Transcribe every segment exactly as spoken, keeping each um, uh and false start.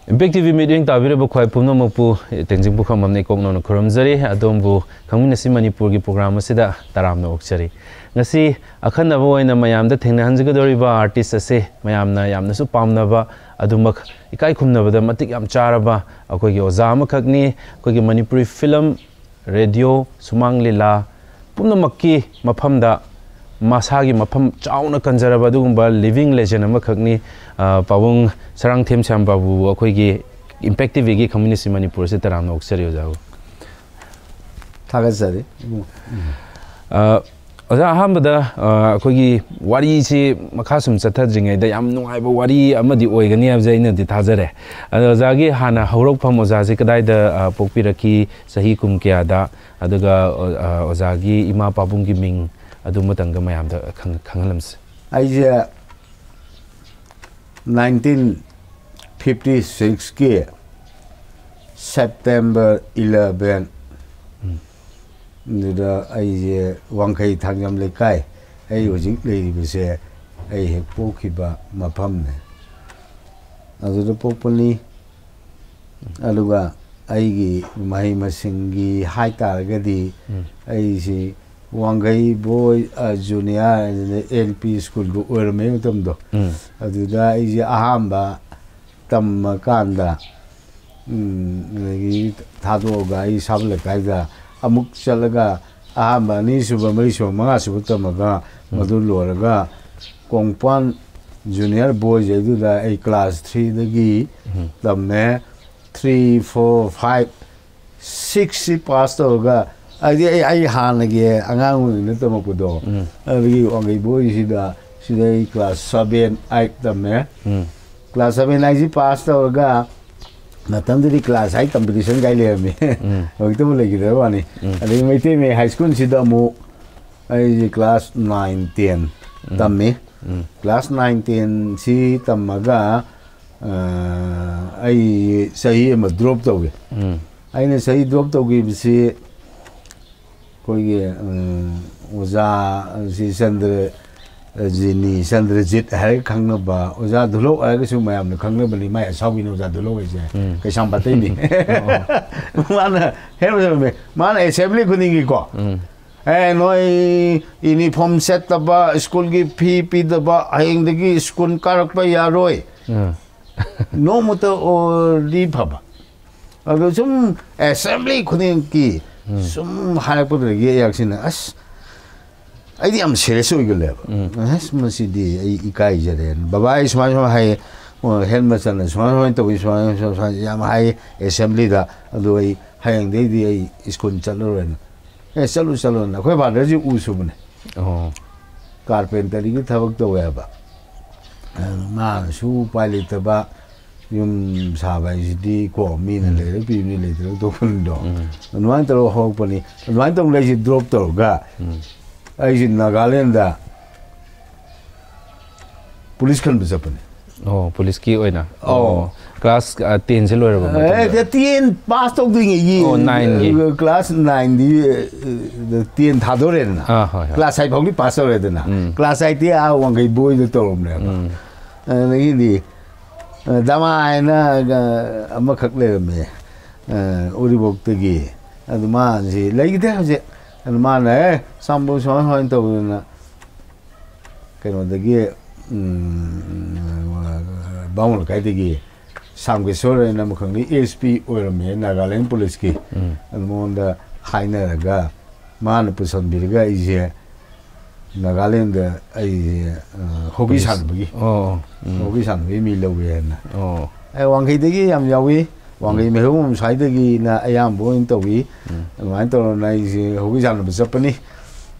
Impact T V ꯃꯤꯠꯌꯦꯡ ꯇꯥꯕꯤꯔꯕ ꯈ꯭ꯋꯥꯏ ꯄꯨꯝꯅꯃꯛꯄꯨ ꯇꯦꯡꯖꯤꯡ ꯄꯨꯈ꯭ꯔꯝꯕꯝꯅ ꯏꯀꯣꯛ ꯅꯧꯅ ꯈꯨꯔꯨꯝꯖꯔꯤ꯫ ꯑꯗꯣꯝꯕꯨ ꯈꯪꯃꯤꯟꯅꯁꯤ ꯃꯅꯤꯄꯨꯔꯒꯤ ꯄ꯭ꯔꯣꯒ꯭ꯔꯥꯝ ꯑꯁꯤꯗ ꯇꯔꯥꯝꯅ ꯑꯣꯛꯆꯔꯤ꯫ ꯉꯁꯤ ꯑꯈꯟꯅꯕ ꯑꯣꯏꯅ ꯃꯌꯥꯝꯗ ꯊꯦꯡꯅꯍꯟꯖꯒꯗꯧꯔꯤꯕ ꯑꯥꯔꯇꯤꯁ ꯑꯁꯤ ꯃꯌꯥꯝꯅ ꯌꯥꯝꯅꯁꯨ ꯄꯥꯝꯅꯕ, ꯑꯗꯨꯃꯛ ꯏꯀꯥꯏ ꯈꯨꯝꯅꯕꯗ ꯃꯇꯤꯛ ꯌꯥꯝ ꯆꯥꯔꯕ ꯑꯩꯈꯣꯏꯒꯤ ꯑꯣꯖꯥ ꯑꯃꯈꯛꯅꯤ꯫ ꯑꯩꯈꯣꯏꯒꯤ ꯃꯅꯤꯄꯨꯔꯤ ꯐꯤꯂꯝ, ꯔꯦꯗꯤꯑꯣ, ꯁꯨꯃꯥꯡ ꯂꯤꯂꯥ ꯄꯨꯝꯅꯃꯛꯀꯤ ꯃꯐꯝꯗ ꯃꯁꯥꯒꯤ ꯃꯐꯝ ꯆꯥꯎꯅ ꯀꯟꯖꯔꯕ ꯑꯗꯨꯒꯨꯝꯕ ꯂꯤꯕꯤꯡ ꯂꯦꯖꯦꯟ ꯑꯃꯈꯛꯅꯤ꯫ ꯑ, ꯄꯥꯕꯨꯡ ꯁꯔꯥꯡꯊꯦꯝ ꯁ꯭ꯌꯥꯝ ꯕꯥꯕꯨ ꯑꯩꯈꯣꯏꯒꯤ ꯏꯝꯄꯦꯛ ꯇꯤ ꯚꯤꯒꯤ ꯈꯪꯃꯤꯟꯅꯁꯤ ꯃꯅꯤꯄꯨꯔꯁꯦ ꯇꯔꯥꯝꯅ ꯑꯣꯛꯆꯔꯤ ꯑꯣꯖꯥꯕꯨ꯫ ꯊꯥꯒꯠꯆꯔꯤ ꯏꯕꯨꯡ꯫ ꯑ, ꯑꯣꯖꯥ, ꯑꯍꯥꯟꯕꯗ, ꯑ, ꯑꯩꯈꯣꯏꯒꯤ ꯋꯥꯔꯤꯁꯤ ꯃꯈꯥ ꯁꯨꯝ ꯆꯠꯊꯗ꯭ꯔꯤꯉꯩꯗ ꯌꯥꯝ ꯅꯨꯡꯉꯥꯏꯕ ꯋꯥꯔꯤ ꯑꯃꯗꯤ ꯑꯣꯏꯒꯅꯤ ꯍꯥꯏꯕꯁꯦ ꯑꯩꯅꯗꯤ ꯊꯥꯖꯔꯦ꯫ ꯑꯗꯣ ꯑꯣꯖꯥꯒꯤ ꯍꯥꯟꯅ ꯍꯧꯔꯛꯐꯝ, ꯑꯣꯖꯥꯁꯦ ꯀꯗꯥꯏꯗ, ꯑ, ꯄꯣꯛꯄꯤꯔꯛꯈꯤ, ꯆꯍꯤ ꯀꯨꯝ ꯀꯌꯥꯗ, ꯑꯗꯨꯒ, ꯑ, ꯑꯣꯖꯥꯒꯤ ꯏꯃꯥ ꯄꯥꯕꯨꯡꯒꯤ ꯃꯤꯡ ꯑꯗꯨ ꯑꯃꯇꯪꯒ ꯃꯌꯥꯝꯗ ꯈꯪ-, ꯈꯪꯍꯜꯂꯝꯁꯤ꯫ ꯑꯩꯁꯦ ꯅꯥꯏꯟꯇꯤꯟ ꯐꯤꯐꯇꯤ ꯁꯤꯛꯁꯀꯤ ꯁꯦꯞꯇꯦꯝꯕꯔ ꯏꯂꯚꯦꯟ ꯑꯗꯨꯗ ꯑꯩꯁꯦ ꯋꯥꯡꯈꯩ ꯊꯥꯡꯖꯝ ꯂꯩꯀꯥꯏ, ꯑꯩ ꯍꯧꯖꯤꯛ ꯂꯩꯔꯤꯕꯁꯦ ꯑꯩ ꯍꯦꯛ ꯄꯣꯛꯈꯤꯕ ꯃꯐꯝꯅꯦ꯫ ꯑꯗꯨꯗ ꯄꯣꯛꯄꯅꯤ꯫ ꯑꯗꯨꯒ ꯑꯩꯒꯤ ꯃꯍꯩ ꯃꯁꯤꯡꯒꯤ ꯍꯥꯏꯇꯥꯔꯒꯗꯤ, ꯑꯩꯁꯤ ꯋꯥꯡꯈꯩ ꯕꯣꯏ ꯖꯨꯅꯤꯌꯔ ꯑꯦꯜ ꯄꯤ ꯁ꯭ꯀꯨꯜꯒ ꯑꯣꯏꯔꯝꯃꯦ ꯃꯇꯝꯗꯣ꯫ ꯑꯗꯨꯗ ꯑꯩꯁꯦ ꯑꯍꯥꯟꯕ ꯇꯝꯃꯀꯥꯟꯗ, ꯎꯝ, ꯑꯗꯒꯤ ꯊꯥꯗꯣꯛꯑꯒ ꯑꯩ ꯁꯥꯕ ꯂꯩꯀꯥꯏꯗ ꯑꯃꯨꯛ ꯆꯠꯂꯒ ꯑꯍꯥꯟꯕ, ꯑꯅꯤꯁꯨꯕ, ꯃꯔꯤꯁꯨꯕ, ꯃꯉꯥꯁꯨꯕ ꯇꯝꯃꯒ, ꯃꯗꯨ ꯂꯣꯏꯔꯒ ꯀꯣꯡꯄꯥꯟ ꯖꯨꯅꯤꯌꯔ ꯕꯣꯏꯁ ꯑꯗꯨꯗ ꯑꯩ ꯀ꯭ꯂꯥꯁ ꯊ꯭ꯔꯤꯗꯒꯤ ꯇꯝꯃꯦ꯫ ꯊ꯭ꯔꯤ, ꯐꯣꯔ, ꯐꯥꯏꯚ, ꯁꯤꯛꯁꯁꯤ ꯄꯥꯁ ꯇꯧꯔꯒ, ꯍꯥꯏꯗꯤ ꯑꯩ, ꯑꯩ ꯍꯥꯟꯅꯒꯤ ꯑꯉꯥꯡ ꯑꯣꯏꯔꯤꯉꯩꯗ ꯇꯝꯃꯛꯄꯗꯣ, ꯑꯗꯨꯒꯤ ꯋꯥꯡꯈꯩ ꯕꯣꯏꯁꯤꯗ, ꯁꯤꯗ ꯑꯩ ꯀ꯭ꯂꯥꯁ ꯁꯚꯦꯟ, ꯑꯩꯠ ꯇꯝꯃꯦ꯫ ꯀ꯭ꯂꯥꯁ ꯁꯚꯦꯟ, ꯑꯩꯠꯁꯤ ꯄꯥꯁ ꯇꯧꯔꯒ, ꯃꯇꯝꯗꯨꯗꯤ ꯀ꯭ꯂꯥꯁ ꯑꯩꯠ ꯀꯝꯄꯤꯇꯤꯁꯟ ꯀꯥꯏ ꯂꯩꯔꯝꯃꯤ꯫ ꯍꯧꯖꯤꯛꯇꯕꯨ ꯂꯩꯈꯤꯗ꯭ꯔꯕ ꯋꯥꯅꯤ꯫ ꯑꯗꯒꯤ ꯃꯩꯇꯩ ꯃꯌꯦꯛ ꯍꯥꯏ ꯁ꯭ꯀꯨꯜꯁꯤꯗ ꯑꯃꯨꯛ ꯑꯩꯁꯦ ꯀ꯭ꯂꯥꯁ ꯅꯥꯏꯟ, ꯇꯦꯟ ꯇꯝꯃꯤ꯫ ꯀ꯭ꯂꯥꯁ ꯅꯥꯏꯟ, ꯇꯦꯟꯁꯤ ꯇꯝꯃꯒ, ꯑ, ꯑꯩ ꯆꯍꯤ ꯑꯃ ꯗ꯭ꯔꯣꯞ ꯇꯧꯏ꯫ ꯑꯩꯅ ꯆꯍꯤ ꯗ꯭ꯔꯣꯞ ꯇꯧꯈꯤꯕꯁꯤ ꯑꯩꯈꯣꯏꯒꯤ, ꯎꯝ, ꯑꯣꯖꯥ ꯁꯤ ꯆꯟꯗ꯭ꯔ, ꯖꯤꯅꯤ ꯆꯟꯗ꯭ꯔꯖꯤꯠ ꯍꯥꯏꯔꯒ ꯈꯪꯅꯕ ꯑꯣꯖꯥ ꯙꯨꯂꯧ ꯍꯥꯏꯔꯒꯁꯨ ꯃꯌꯥꯝꯅ ꯈꯪꯅꯕꯅꯤ, ꯃꯥꯏ ꯑꯁꯥꯎꯕꯤꯅ ꯑꯣꯖꯥ ꯙꯨꯂꯧ ꯍꯥꯏꯁꯦ꯫ ꯎꯝ꯫ ꯀꯩꯁꯥꯝꯄꯥꯠꯇꯩꯅꯤ꯫ ꯃꯥꯅ ꯍꯦꯟꯕ ꯆꯠꯂꯝꯃꯦ꯫ ꯃꯥꯅ ꯑꯦꯁꯦꯝꯕ꯭ꯂꯤ ꯈꯨꯗꯤꯡꯒꯤꯀꯣ, ꯎꯝ꯫ "ꯑꯦ, ꯅꯣꯏ ꯌꯨꯅꯤꯐꯣꯔꯝ ꯁꯦꯠꯇꯕ, ꯁ꯭ꯀꯨꯜꯒꯤ ꯐꯤ ꯄꯤꯗꯕ, ꯍꯌꯦꯡꯗꯒꯤ ꯁ꯭ꯀꯨꯜ ꯀꯥꯔꯛꯄ ꯌꯥꯔꯣꯏ"꯫ ꯎꯝ꯫ ꯅꯣꯡꯃꯇ ꯑꯣꯏꯔꯗꯤ ꯐꯕ꯫ ꯑꯗꯣ ꯁꯨꯝ ꯑꯦꯁꯦꯝꯕ꯭ꯂꯤ ꯈꯨꯗꯤꯡꯒꯤ ꯎꯝ꯫ ꯁꯨꯝ ꯍꯥꯏꯔꯛꯄꯗꯨꯗꯒꯤ ꯑꯩꯍꯥꯛꯁꯤꯅ, ꯑꯁ, ꯑꯩꯗꯤ ꯌꯥꯝ ꯁꯦꯔꯤꯌꯁ ꯑꯣꯏꯒꯜꯂꯦꯕ꯫ ꯎꯝ꯫ ꯑꯁ, ꯃꯁꯤꯗꯤ ꯑꯩ ꯏꯀꯥꯏꯖꯔꯦ꯫ "ꯕꯕꯥ, ꯑꯩ ꯁꯨꯃꯥꯏ ꯁꯨꯃꯥꯏ ꯍꯥꯏꯌꯦ, ꯑꯣ, ꯍꯦꯗ ꯃꯥꯁꯇꯔꯅ ꯁꯨꯃꯥꯏ ꯁꯨꯃꯥꯏ ꯇꯧꯏ, ꯁꯨꯃꯥꯏ ꯁꯨꯃꯥꯏ ꯁꯨꯃꯥꯏ ꯌꯥꯝ ꯍꯥꯏꯌꯦ ꯑꯦꯁꯦꯝꯕ꯭ꯂꯤꯗ, ꯑꯗꯣ ꯑꯩ ꯍꯌꯦꯡꯗꯩꯗꯤ ꯑꯩ ꯁ꯭ꯀꯨꯜ ꯆꯠꯂꯔꯣꯏꯅ"꯫ "ꯑꯦ, ꯆꯠꯂꯨ, ꯆꯠꯂꯨꯅ"꯫ ꯑꯩꯈꯣꯏ ꯐꯥꯗꯔꯁꯤ ꯎ ꯁꯨꯕꯅꯦ꯫ ꯑꯣ꯫ ꯀꯥꯔꯄꯦꯟꯇꯔꯤꯒꯤ ꯊꯕꯛ ꯇꯧꯋꯦ ꯍꯥꯏꯕ꯫ ꯑꯗꯨ ꯃꯥꯅꯁꯨ ꯎꯄꯥꯏ ꯂꯩꯇꯕ, ꯌꯨꯝ ꯁꯥꯕ ꯍꯥꯏꯁꯤꯗꯤ ꯀꯣ, ꯃꯤꯅ ꯎꯝ꯫ ꯂꯩꯔꯒ ꯄꯤꯕꯅꯤ, ꯂꯩꯇ꯭ꯔꯒ ꯇꯣꯛꯄꯅꯤꯗꯣ꯫ ꯎꯝ꯫ ꯑꯗꯨꯃꯥꯏꯅ ꯇꯧꯔꯒ ꯍꯧꯔꯛꯄꯅꯤ꯫ ꯑꯗꯨꯃꯥꯏꯅ ꯇꯧꯅ ꯑꯩꯁꯦ ꯗ꯭ꯔꯣꯞ ꯇꯧꯔꯒ ꯎꯝ꯫ ꯑꯩꯁꯦ ꯅꯥꯒꯥꯂꯦꯟꯗ ꯄꯨꯂꯤꯁ ꯈꯟꯕ ꯆꯠꯄꯅꯦ꯫ ꯑꯣ, ꯄꯨꯂꯤꯁꯀꯤ ꯑꯣꯏꯅ? ꯑꯧ꯫ ꯑꯣ, ꯀ꯭ꯂꯥꯁ, ꯑ, ꯇꯦꯟꯁꯦ ꯂꯣꯏꯔꯕ ꯃꯇꯨꯡꯗ? ꯑꯦ, ꯇꯦꯟ ꯄꯥꯁ ꯇꯧꯗ꯭ꯔꯤꯉꯩꯒꯤ, ꯑꯣ, ꯅꯥꯏꯟꯒꯤ꯫ ꯑ, ꯀ꯭ꯂꯥꯁ ꯅꯥꯏꯟꯗꯤ, ꯑ, ꯇꯦꯟ ꯊꯥꯗꯣꯔꯦꯗꯅ꯫ ꯑꯥ, ꯍꯣꯏ, ꯍꯣꯏ꯫ ꯀ꯭ꯂꯥꯁ ꯑꯥꯏꯠ ꯐꯥꯎꯗꯤ ꯄꯥꯁ ꯇꯧꯔꯦꯗꯅ꯫ ꯎꯝ꯫ ꯀ꯭ꯂꯥꯁ ꯑꯥꯏꯠꯇꯤ ꯑꯥ ꯋꯥꯡꯈꯩ ꯕꯣꯏꯗ ꯇꯧꯔꯝꯅꯦꯕ꯫ ꯎꯝ꯫ ꯑꯗꯒꯤꯗꯤ, ꯑ, ꯗꯃꯥ ꯍꯥꯏꯅ, ꯑ, ꯑꯃꯈꯛ ꯂꯩꯔꯝꯃꯦ, ꯑ, ꯎꯔꯤꯄꯣꯛꯇꯒꯤ꯫ ꯑꯗꯨ ꯃꯥꯁꯤ ꯂꯩꯈꯤꯗꯦ ꯍꯧꯖꯤꯛ꯫ ꯑꯗꯨ ꯃꯥꯅ, "ꯑꯦ, ꯁꯥꯝꯕꯨ ꯁꯨꯃꯥꯏ ꯁꯨꯃꯥꯏꯅ ꯇꯧꯗꯅ ꯀꯩꯅꯣꯗꯒꯤ, ꯎꯝ, ꯕꯥꯃꯣꯟ ꯂꯩꯀꯥꯏꯗꯒꯤ ꯁꯥꯝꯀꯦꯁꯣꯔ ꯍꯥꯏꯅ ꯑꯃꯈꯛꯅꯤ, ꯑꯦꯁ ꯄꯤ ꯑꯣꯏꯔꯝꯃꯦ ꯅꯥꯒꯥꯂꯦꯟ ꯄꯨꯂꯤꯁꯀꯤ꯫ ꯎꯝ꯫ ꯑꯗꯨ ꯃꯉꯣꯟꯗ ꯍꯥꯏꯅꯔꯒ ꯃꯥꯅ ꯄꯨꯁꯟꯕꯤꯔꯒ ꯑꯩꯁꯦ ꯅꯥꯒꯥꯂꯦꯟꯗ ꯑꯩꯁꯦ, ꯑ, ꯍꯣꯀꯤ ꯄꯨꯂꯤꯁ꯫ ꯁꯥꯟꯅꯕꯒꯤ, ꯑꯣ, ꯑꯣ, ꯎꯝ꯫ ꯍꯣꯀꯤ ꯁꯥꯟꯅꯕꯒꯤ ꯃꯤ ꯂꯧꯒꯦ ꯍꯥꯏꯅ꯫ ꯑꯣ꯫ ꯑꯩ ꯋꯥꯡꯈꯩꯗꯒꯤ ꯌꯥꯝ ꯌꯥꯎꯏ꯫ ꯋꯥꯡꯈꯩ ꯎꯝ꯫ ꯃꯩꯍꯧꯕꯝ ꯁ꯭ꯋꯥꯏꯗꯒꯤꯅ ꯑꯌꯥꯝꯕ ꯑꯣꯏꯅ ꯇꯧꯏ꯫ ꯎꯝ꯫ ꯑꯗꯨꯃꯥꯏꯅ ꯇꯧꯗꯅ ꯑꯩꯁꯦ ꯍꯧꯖꯤꯛ ꯁꯥꯟꯅꯕ ꯆꯠꯄꯅꯤ꯫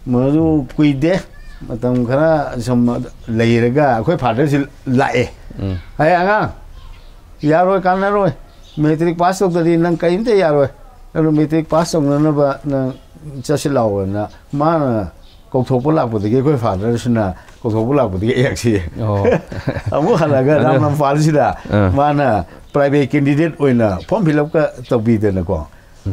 ꯃꯗꯨ ꯀꯨꯏꯗꯦ, ꯃꯇꯝ ꯈꯔ ꯁꯨꯝ ꯂꯩꯔꯒ ꯑꯩꯈꯣꯏ ꯐꯥꯗꯔꯁꯤ ꯂꯥꯛꯑꯦ꯫ ꯎꯝ꯫ "ꯑꯩ ꯑꯉꯥꯡ, ꯌꯥꯔꯣꯏ, ꯀꯥꯟꯅꯔꯣꯏ, ꯃꯦꯇ꯭ꯔꯤꯛ ꯄꯥꯁ ꯇꯧꯗ꯭ꯔꯗꯤ ꯅꯪ ꯀꯔꯤꯝꯇ ꯌꯥꯔꯣꯏ, ꯑꯗꯨ ꯃꯦꯇ꯭ꯔꯤꯛ ꯄꯥꯁ ꯇꯧꯅꯅꯕ ꯅꯪ ꯆꯠꯁꯤ ꯂꯥꯛꯑꯣꯅ" ꯃꯥꯅ ꯀꯧꯊꯣꯛꯄ ꯂꯥꯛꯄꯗꯒꯤ, ꯑꯩꯈꯣꯏ ꯐꯥꯗꯔꯁꯤꯅ ꯀꯧꯊꯣꯛꯄ ꯂꯥꯛꯄꯗꯒꯤ ꯑꯩꯍꯥꯛꯁꯤ ꯑꯣ꯫ ꯑꯃꯨꯛ ꯍꯜꯂꯒ ꯑꯗꯨ ꯔꯥꯝ ꯂꯝꯐꯥꯜꯁꯤꯗ ꯑꯥ꯫ ꯃꯥꯅ ꯄ꯭ꯔꯥꯏꯚꯦꯠ ꯀꯦꯟꯗꯤꯗꯦꯠ ꯑꯣꯏꯅ ꯐꯣꯔꯝ ꯐꯤꯜ ꯑꯞꯀ ꯇꯧꯕꯤꯗꯅꯀꯣ,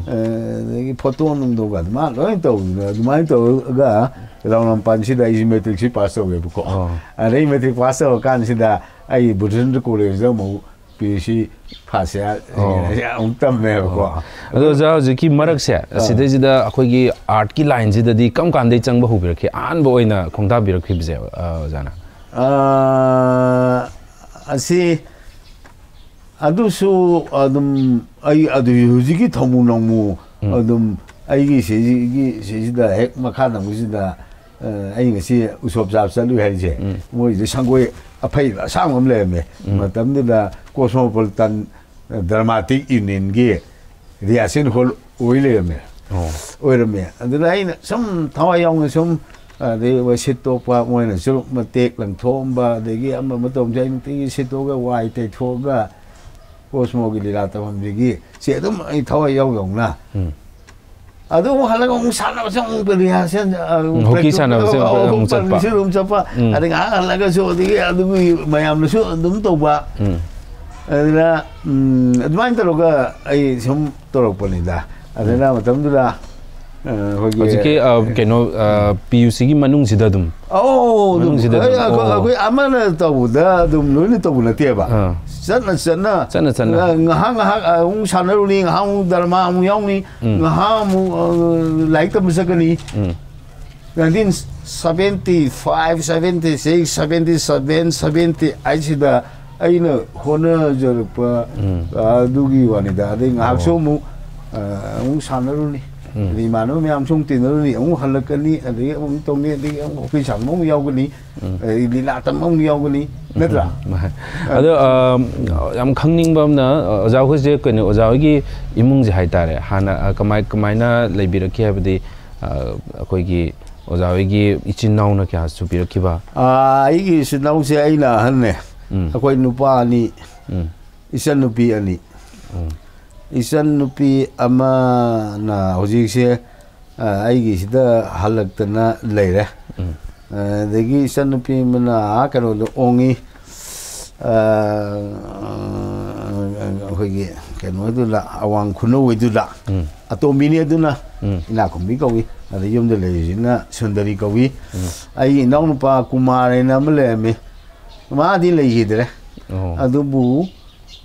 ꯑꯗꯒꯤ ꯐꯣꯇꯣ ꯅꯨꯡꯗꯣꯒ ꯃꯥ ꯂꯣꯏ ꯇꯧꯗꯅ ꯑꯗꯨꯃꯥꯏꯅ ꯇꯧꯔꯒ ꯂꯝꯄꯥꯟꯁꯤꯗ ꯑꯩꯁꯦ ꯃꯦꯇ꯭ꯔꯤꯛꯁꯤ ꯄꯥꯁ ꯇꯧꯋꯦꯕꯀꯣ꯫ ꯑꯣ꯫ ꯑꯗꯩ ꯃꯦꯇ꯭ꯔꯤꯛ ꯄꯥꯁ ꯇꯧꯔꯀꯥꯟꯁꯤꯗ ꯑꯩ ꯕꯨꯙꯦꯟꯗ꯭ꯔ ꯀꯣꯂꯦꯖꯇ ꯑꯃꯨꯛ P H C first year ꯑꯣ꯫ ꯑꯃꯨꯛ ꯇꯝꯃꯦꯕꯀꯣ꯫ ꯑꯣ꯫ ꯑꯗꯣ ꯑꯣꯖꯥ, ꯍꯧꯖꯤꯛꯀꯤ ꯃꯔꯛꯁꯦ ꯑꯁꯤꯗꯩꯁꯤꯗ ꯑꯩꯈꯣꯏꯒꯤ ꯑꯥꯔꯠꯀꯤ ꯂꯥꯏꯟꯁꯤꯗꯗꯤ ꯀꯔꯝ ꯀꯥꯟꯗꯩ ꯆꯪꯕ ꯍꯧꯕꯤꯔꯛꯈꯤ? ꯑꯍꯥꯟꯕ ꯑꯣꯏꯅ ꯈꯣꯡꯗꯥꯕꯤꯔꯛꯈꯤꯕꯁꯦ, ꯑ, ꯑꯣꯖꯥꯅ? ꯑꯥ, ꯑꯁꯤ ꯑꯗꯨꯁꯨ ꯑꯗꯨꯝ ꯑꯩ ꯑꯗꯨ ꯍꯧꯖꯤꯛꯀꯤ ꯊꯧꯃꯨ ꯅꯧꯃꯨ ꯎꯝ꯫ ꯑꯗꯨꯝ ꯑꯩꯒꯤ ꯁꯤꯒꯤ ꯁꯤꯁꯤꯗ ꯍꯦꯛ ꯃꯈꯥ ꯅꯪꯕꯁꯤꯗ, ꯑ, ꯑꯩ ꯉꯁꯤ ꯎꯁꯣꯞ ꯆꯥꯕ ꯆꯠꯂꯨꯏ ꯍꯥꯏꯁꯦ, ꯎꯝ꯫ ꯃꯣꯏꯁꯤꯗ ꯁꯪꯒꯣꯏ ꯑꯐꯩꯕ ꯑꯁꯥꯡꯕ ꯑꯃ ꯂꯩꯔꯝꯃꯦ꯫ ꯎꯝ꯫ ꯃꯇꯝꯗꯨꯗ ꯀꯣꯁꯃꯣꯄꯣꯂꯤꯇꯟ ꯗ꯭ꯔꯃꯥꯇꯤꯛ ꯌꯨꯅꯤꯌꯟꯒꯤ ꯔꯤꯍꯥꯔꯁꯦꯜ ꯍꯣꯜ ꯑꯣꯏ ꯂꯩꯔꯝꯃꯦ꯫ ꯑꯣ꯫ ꯑꯣꯏꯔꯝꯃꯦ꯫ ꯑꯗꯨꯗ ꯑꯩꯅ ꯁꯨꯝ ꯊꯋꯥꯏ ꯌꯥꯎꯅ ꯁꯨꯝ, ꯑꯗꯩ ꯁꯤꯠ ꯇꯣꯛꯄ, ꯃꯣꯏꯅꯁꯨ ꯃꯇꯦꯛ ꯂꯪꯊꯣꯛꯑꯝꯕ, ꯑꯗꯒꯤ ꯑꯃ ꯑꯃ ꯇꯧꯕꯁꯦ ꯑꯩ ꯅꯨꯡꯇꯤꯒꯤ ꯁꯤꯠꯇꯣꯛꯑꯒ ꯋꯥꯏ ꯇꯩꯊꯣꯛꯑꯒ ꯀꯣꯁꯃꯣꯒꯤ ꯂꯤꯂꯥ ꯇꯧꯍꯟꯕꯒꯤ ꯁꯤ ꯑꯗꯨꯝ ꯑꯩ ꯊꯋꯥꯏ ꯌꯥꯎ ꯌꯥꯎꯅ꯫ ꯎꯝ꯫ ꯑꯗꯨ ꯑꯃꯨꯛ ꯍꯜꯂꯒ ꯑꯃꯨꯛ ꯁꯥꯟꯅꯕꯁꯦ ꯑꯃꯨꯛ ꯔꯤꯍꯥꯔꯁꯦꯜ, ꯑ, ꯎꯝ, ꯍꯣꯀꯤ ꯁꯥꯟꯅꯕꯁꯦ ꯑꯃꯨꯛ, ꯑꯃꯨꯛ ꯆꯠꯄ꯫ ꯄ꯭ꯔꯦꯛꯇꯤꯁꯁꯨ ꯑꯗꯨꯝ ꯆꯠꯄ꯫ ꯎꯝ꯫ ꯑꯗꯩ ꯉꯥꯏꯍꯥꯛ ꯍꯜꯂꯒꯁꯨ ꯑꯗꯒꯤ ꯑꯗꯨꯒꯤ ꯃꯌꯥꯝꯅꯁꯨ ꯑꯗꯨꯝ ꯇꯧꯕ꯫ ꯎꯝ꯫ ꯑꯗꯨꯅ, ꯎꯝ, ꯑꯗꯨꯃꯥꯏꯅ ꯇꯧꯔꯒ ꯑꯩ ꯁꯨꯝ ꯇꯧꯔꯛꯄꯅꯤꯗ꯫ ꯑꯗꯨꯅ ꯃꯇꯝꯗꯨꯗ, ꯑ, ꯑꯩꯈꯣꯏꯒꯤ ꯍꯧꯖꯤꯛꯀꯤ, ꯑ, ꯀꯩꯅꯣ, ꯑ, ꯄꯤ ꯌꯨ ꯁꯤꯒꯤ ꯃꯅꯨꯡꯁꯤꯗ ꯑꯗꯨꯝ? ꯑꯧ, ꯑꯗꯨꯝ, ꯃꯅꯨꯡꯁꯤꯗ ꯑꯩ, ꯑꯗꯨꯝ, ꯑꯩꯈꯣꯏ, ꯑꯣ꯫ ꯑꯩꯈꯣꯏ ꯑꯃꯅ ꯇꯧꯕꯗ ꯑꯗꯨꯝ ꯂꯣꯏꯅ ꯇꯧꯕ ꯅꯠꯇꯦꯕ꯫ ꯑꯥ꯫ ꯆꯠꯅ ꯆꯠꯅ, ꯆꯠꯅ ꯆꯠꯅ꯫ ꯉ-, ꯉꯥꯏꯍꯥꯛ ꯉꯥꯏꯍꯥꯛ ꯑꯃꯨꯛ ꯁꯥꯟꯅꯔꯨꯅꯤ, ꯉꯥꯏꯍꯥꯛ ꯑꯃꯨꯛ ꯗ꯭ꯔꯃꯥ ꯑꯃꯨꯛ ꯌꯥꯎꯅꯤ, ꯎꯝ꯫ ꯉꯥꯏꯍꯥꯛ ꯑꯃꯨꯛ, ꯑ, ꯂꯥꯏꯔꯤꯛ ꯇꯝꯕ ꯆꯠꯀꯅꯤ꯫ Um. Nineteen seventy five, seventy six, seventy seven, seventy ꯑꯩꯠꯁꯤꯗ ꯑꯩꯅ ꯍꯣꯠꯅꯖꯔꯛꯄ, ꯎꯝ꯫ ꯑꯗꯨꯒꯤ ꯋꯥꯅꯤꯗ꯫ ꯑꯗꯩ ꯉꯥꯏꯍꯥꯛꯁꯨ ꯑꯣ꯫ ꯑꯃꯨꯛ, ꯑ, ꯑꯃꯨꯛ ꯁꯥꯟꯅꯔꯨꯅꯤ꯫ ꯎꯝ꯫ ꯑꯗꯩ ꯏꯃꯥꯟꯅꯕ ꯃꯌꯥꯝꯁꯨ ꯑꯃꯨꯛ ꯇꯤꯟꯅꯔꯨꯅꯤ, ꯑꯃꯨꯛ ꯍꯜꯂꯛꯀꯅꯤ, ꯑꯗꯒꯤ ꯑꯃꯨꯛ ꯇꯧꯅꯤ, ꯑꯗꯒꯤ ꯑꯃꯨꯛ ꯍꯣꯀꯤ ꯁꯥꯟꯅꯕ ꯑꯃꯨꯛ ꯌꯥꯎꯒꯅꯤ, ꯎꯝ꯫ ꯑꯗꯩ ꯂꯤꯂꯥ ꯇꯝꯕ ꯑꯃꯨꯛ ꯌꯥꯎꯒꯅꯤ, ꯅꯠꯇ꯭ꯔꯥ? ꯑꯗꯣ, ꯑ, ꯌꯥꯝ ꯈꯪꯅꯤꯡꯕ ꯑꯃꯅ, ꯑ, ꯑꯣꯖꯥ ꯍꯣꯏꯁꯦ ꯀꯩꯅꯣ, ꯑꯣꯖꯥ ꯍꯣꯏꯒꯤ ꯏꯃꯨꯡꯁꯦ ꯍꯥꯏꯇꯥꯔꯦ, ꯍꯥꯟꯅ, ꯑ, ꯀꯃꯥꯏ-, ꯀꯃꯥꯏꯅ ꯂꯩꯕꯤꯔꯛꯈꯤ ꯍꯥꯏꯕꯗꯤ, ꯑ, ꯑꯩꯈꯣꯏꯒꯤ ꯑꯣꯖꯥ ꯍꯣꯏꯒꯤ ꯏꯆꯤꯟ ꯏꯅꯥꯎꯅ ꯀꯌꯥ ꯁꯨꯕꯤꯔꯛꯈꯤꯕ? ꯑꯥ, ꯑꯩꯒꯤ ꯏꯆꯤꯟ ꯏꯅꯥꯎꯁꯦ ꯑꯩꯅ ꯑꯍꯟꯅꯦ꯫ ꯎꯝ꯫ ꯑꯩꯈꯣꯏ ꯅꯨꯄꯥ ꯑꯅꯤ, ꯎꯝ꯫ ꯏꯆꯟ ꯅꯨꯄꯤ ꯑꯅꯤ꯫ ꯎꯝ꯫ ꯏꯆꯟ ꯅꯨꯄꯤ ꯑꯃꯅ ꯍꯧꯖꯤꯛꯁꯦ, ꯑ, ꯑꯩꯒꯤꯁꯤꯗ ꯍꯜꯂꯛꯇꯅ ꯂꯩꯔꯦ꯫ ꯎꯝ꯫ ꯑꯗꯒꯤ ꯏꯆꯟ ꯅꯨꯄꯤ ꯑꯃꯅ ꯑꯥ ꯀꯩꯅꯣꯗ ꯑꯣꯡꯉꯤ꯫ ꯑ, ꯑꯩꯈꯣꯏꯒꯤ ꯀꯩꯅꯣꯗꯨꯗ, ꯑꯋꯥꯡ ꯈꯨꯅꯧ ꯍꯣꯏꯗꯨꯗ, ꯎꯝ꯫ ꯑꯇꯣꯝꯕꯤꯅꯤ ꯑꯗꯨꯅ, ꯎꯝ꯫ ꯏꯅꯥꯛꯈꯨꯟꯕꯤ ꯀꯧꯏ꯫ ꯑꯗ ꯌꯨꯝꯗ ꯂꯩꯔꯤꯁꯤꯅ ꯁꯨꯟꯗꯔꯤ ꯀꯧꯏ꯫ ꯑꯩꯒꯤ ꯏꯅꯥꯎꯅꯨꯄꯥ ꯀꯨꯃꯥꯔ ꯍꯥꯏꯅ ꯑꯃ ꯂꯩꯔꯝꯃꯤ, ꯃꯥꯗꯤ ꯂꯩꯈꯤꯗ꯭ꯔꯦ꯫ ꯑꯣ꯫ ꯑꯗꯨꯕꯨ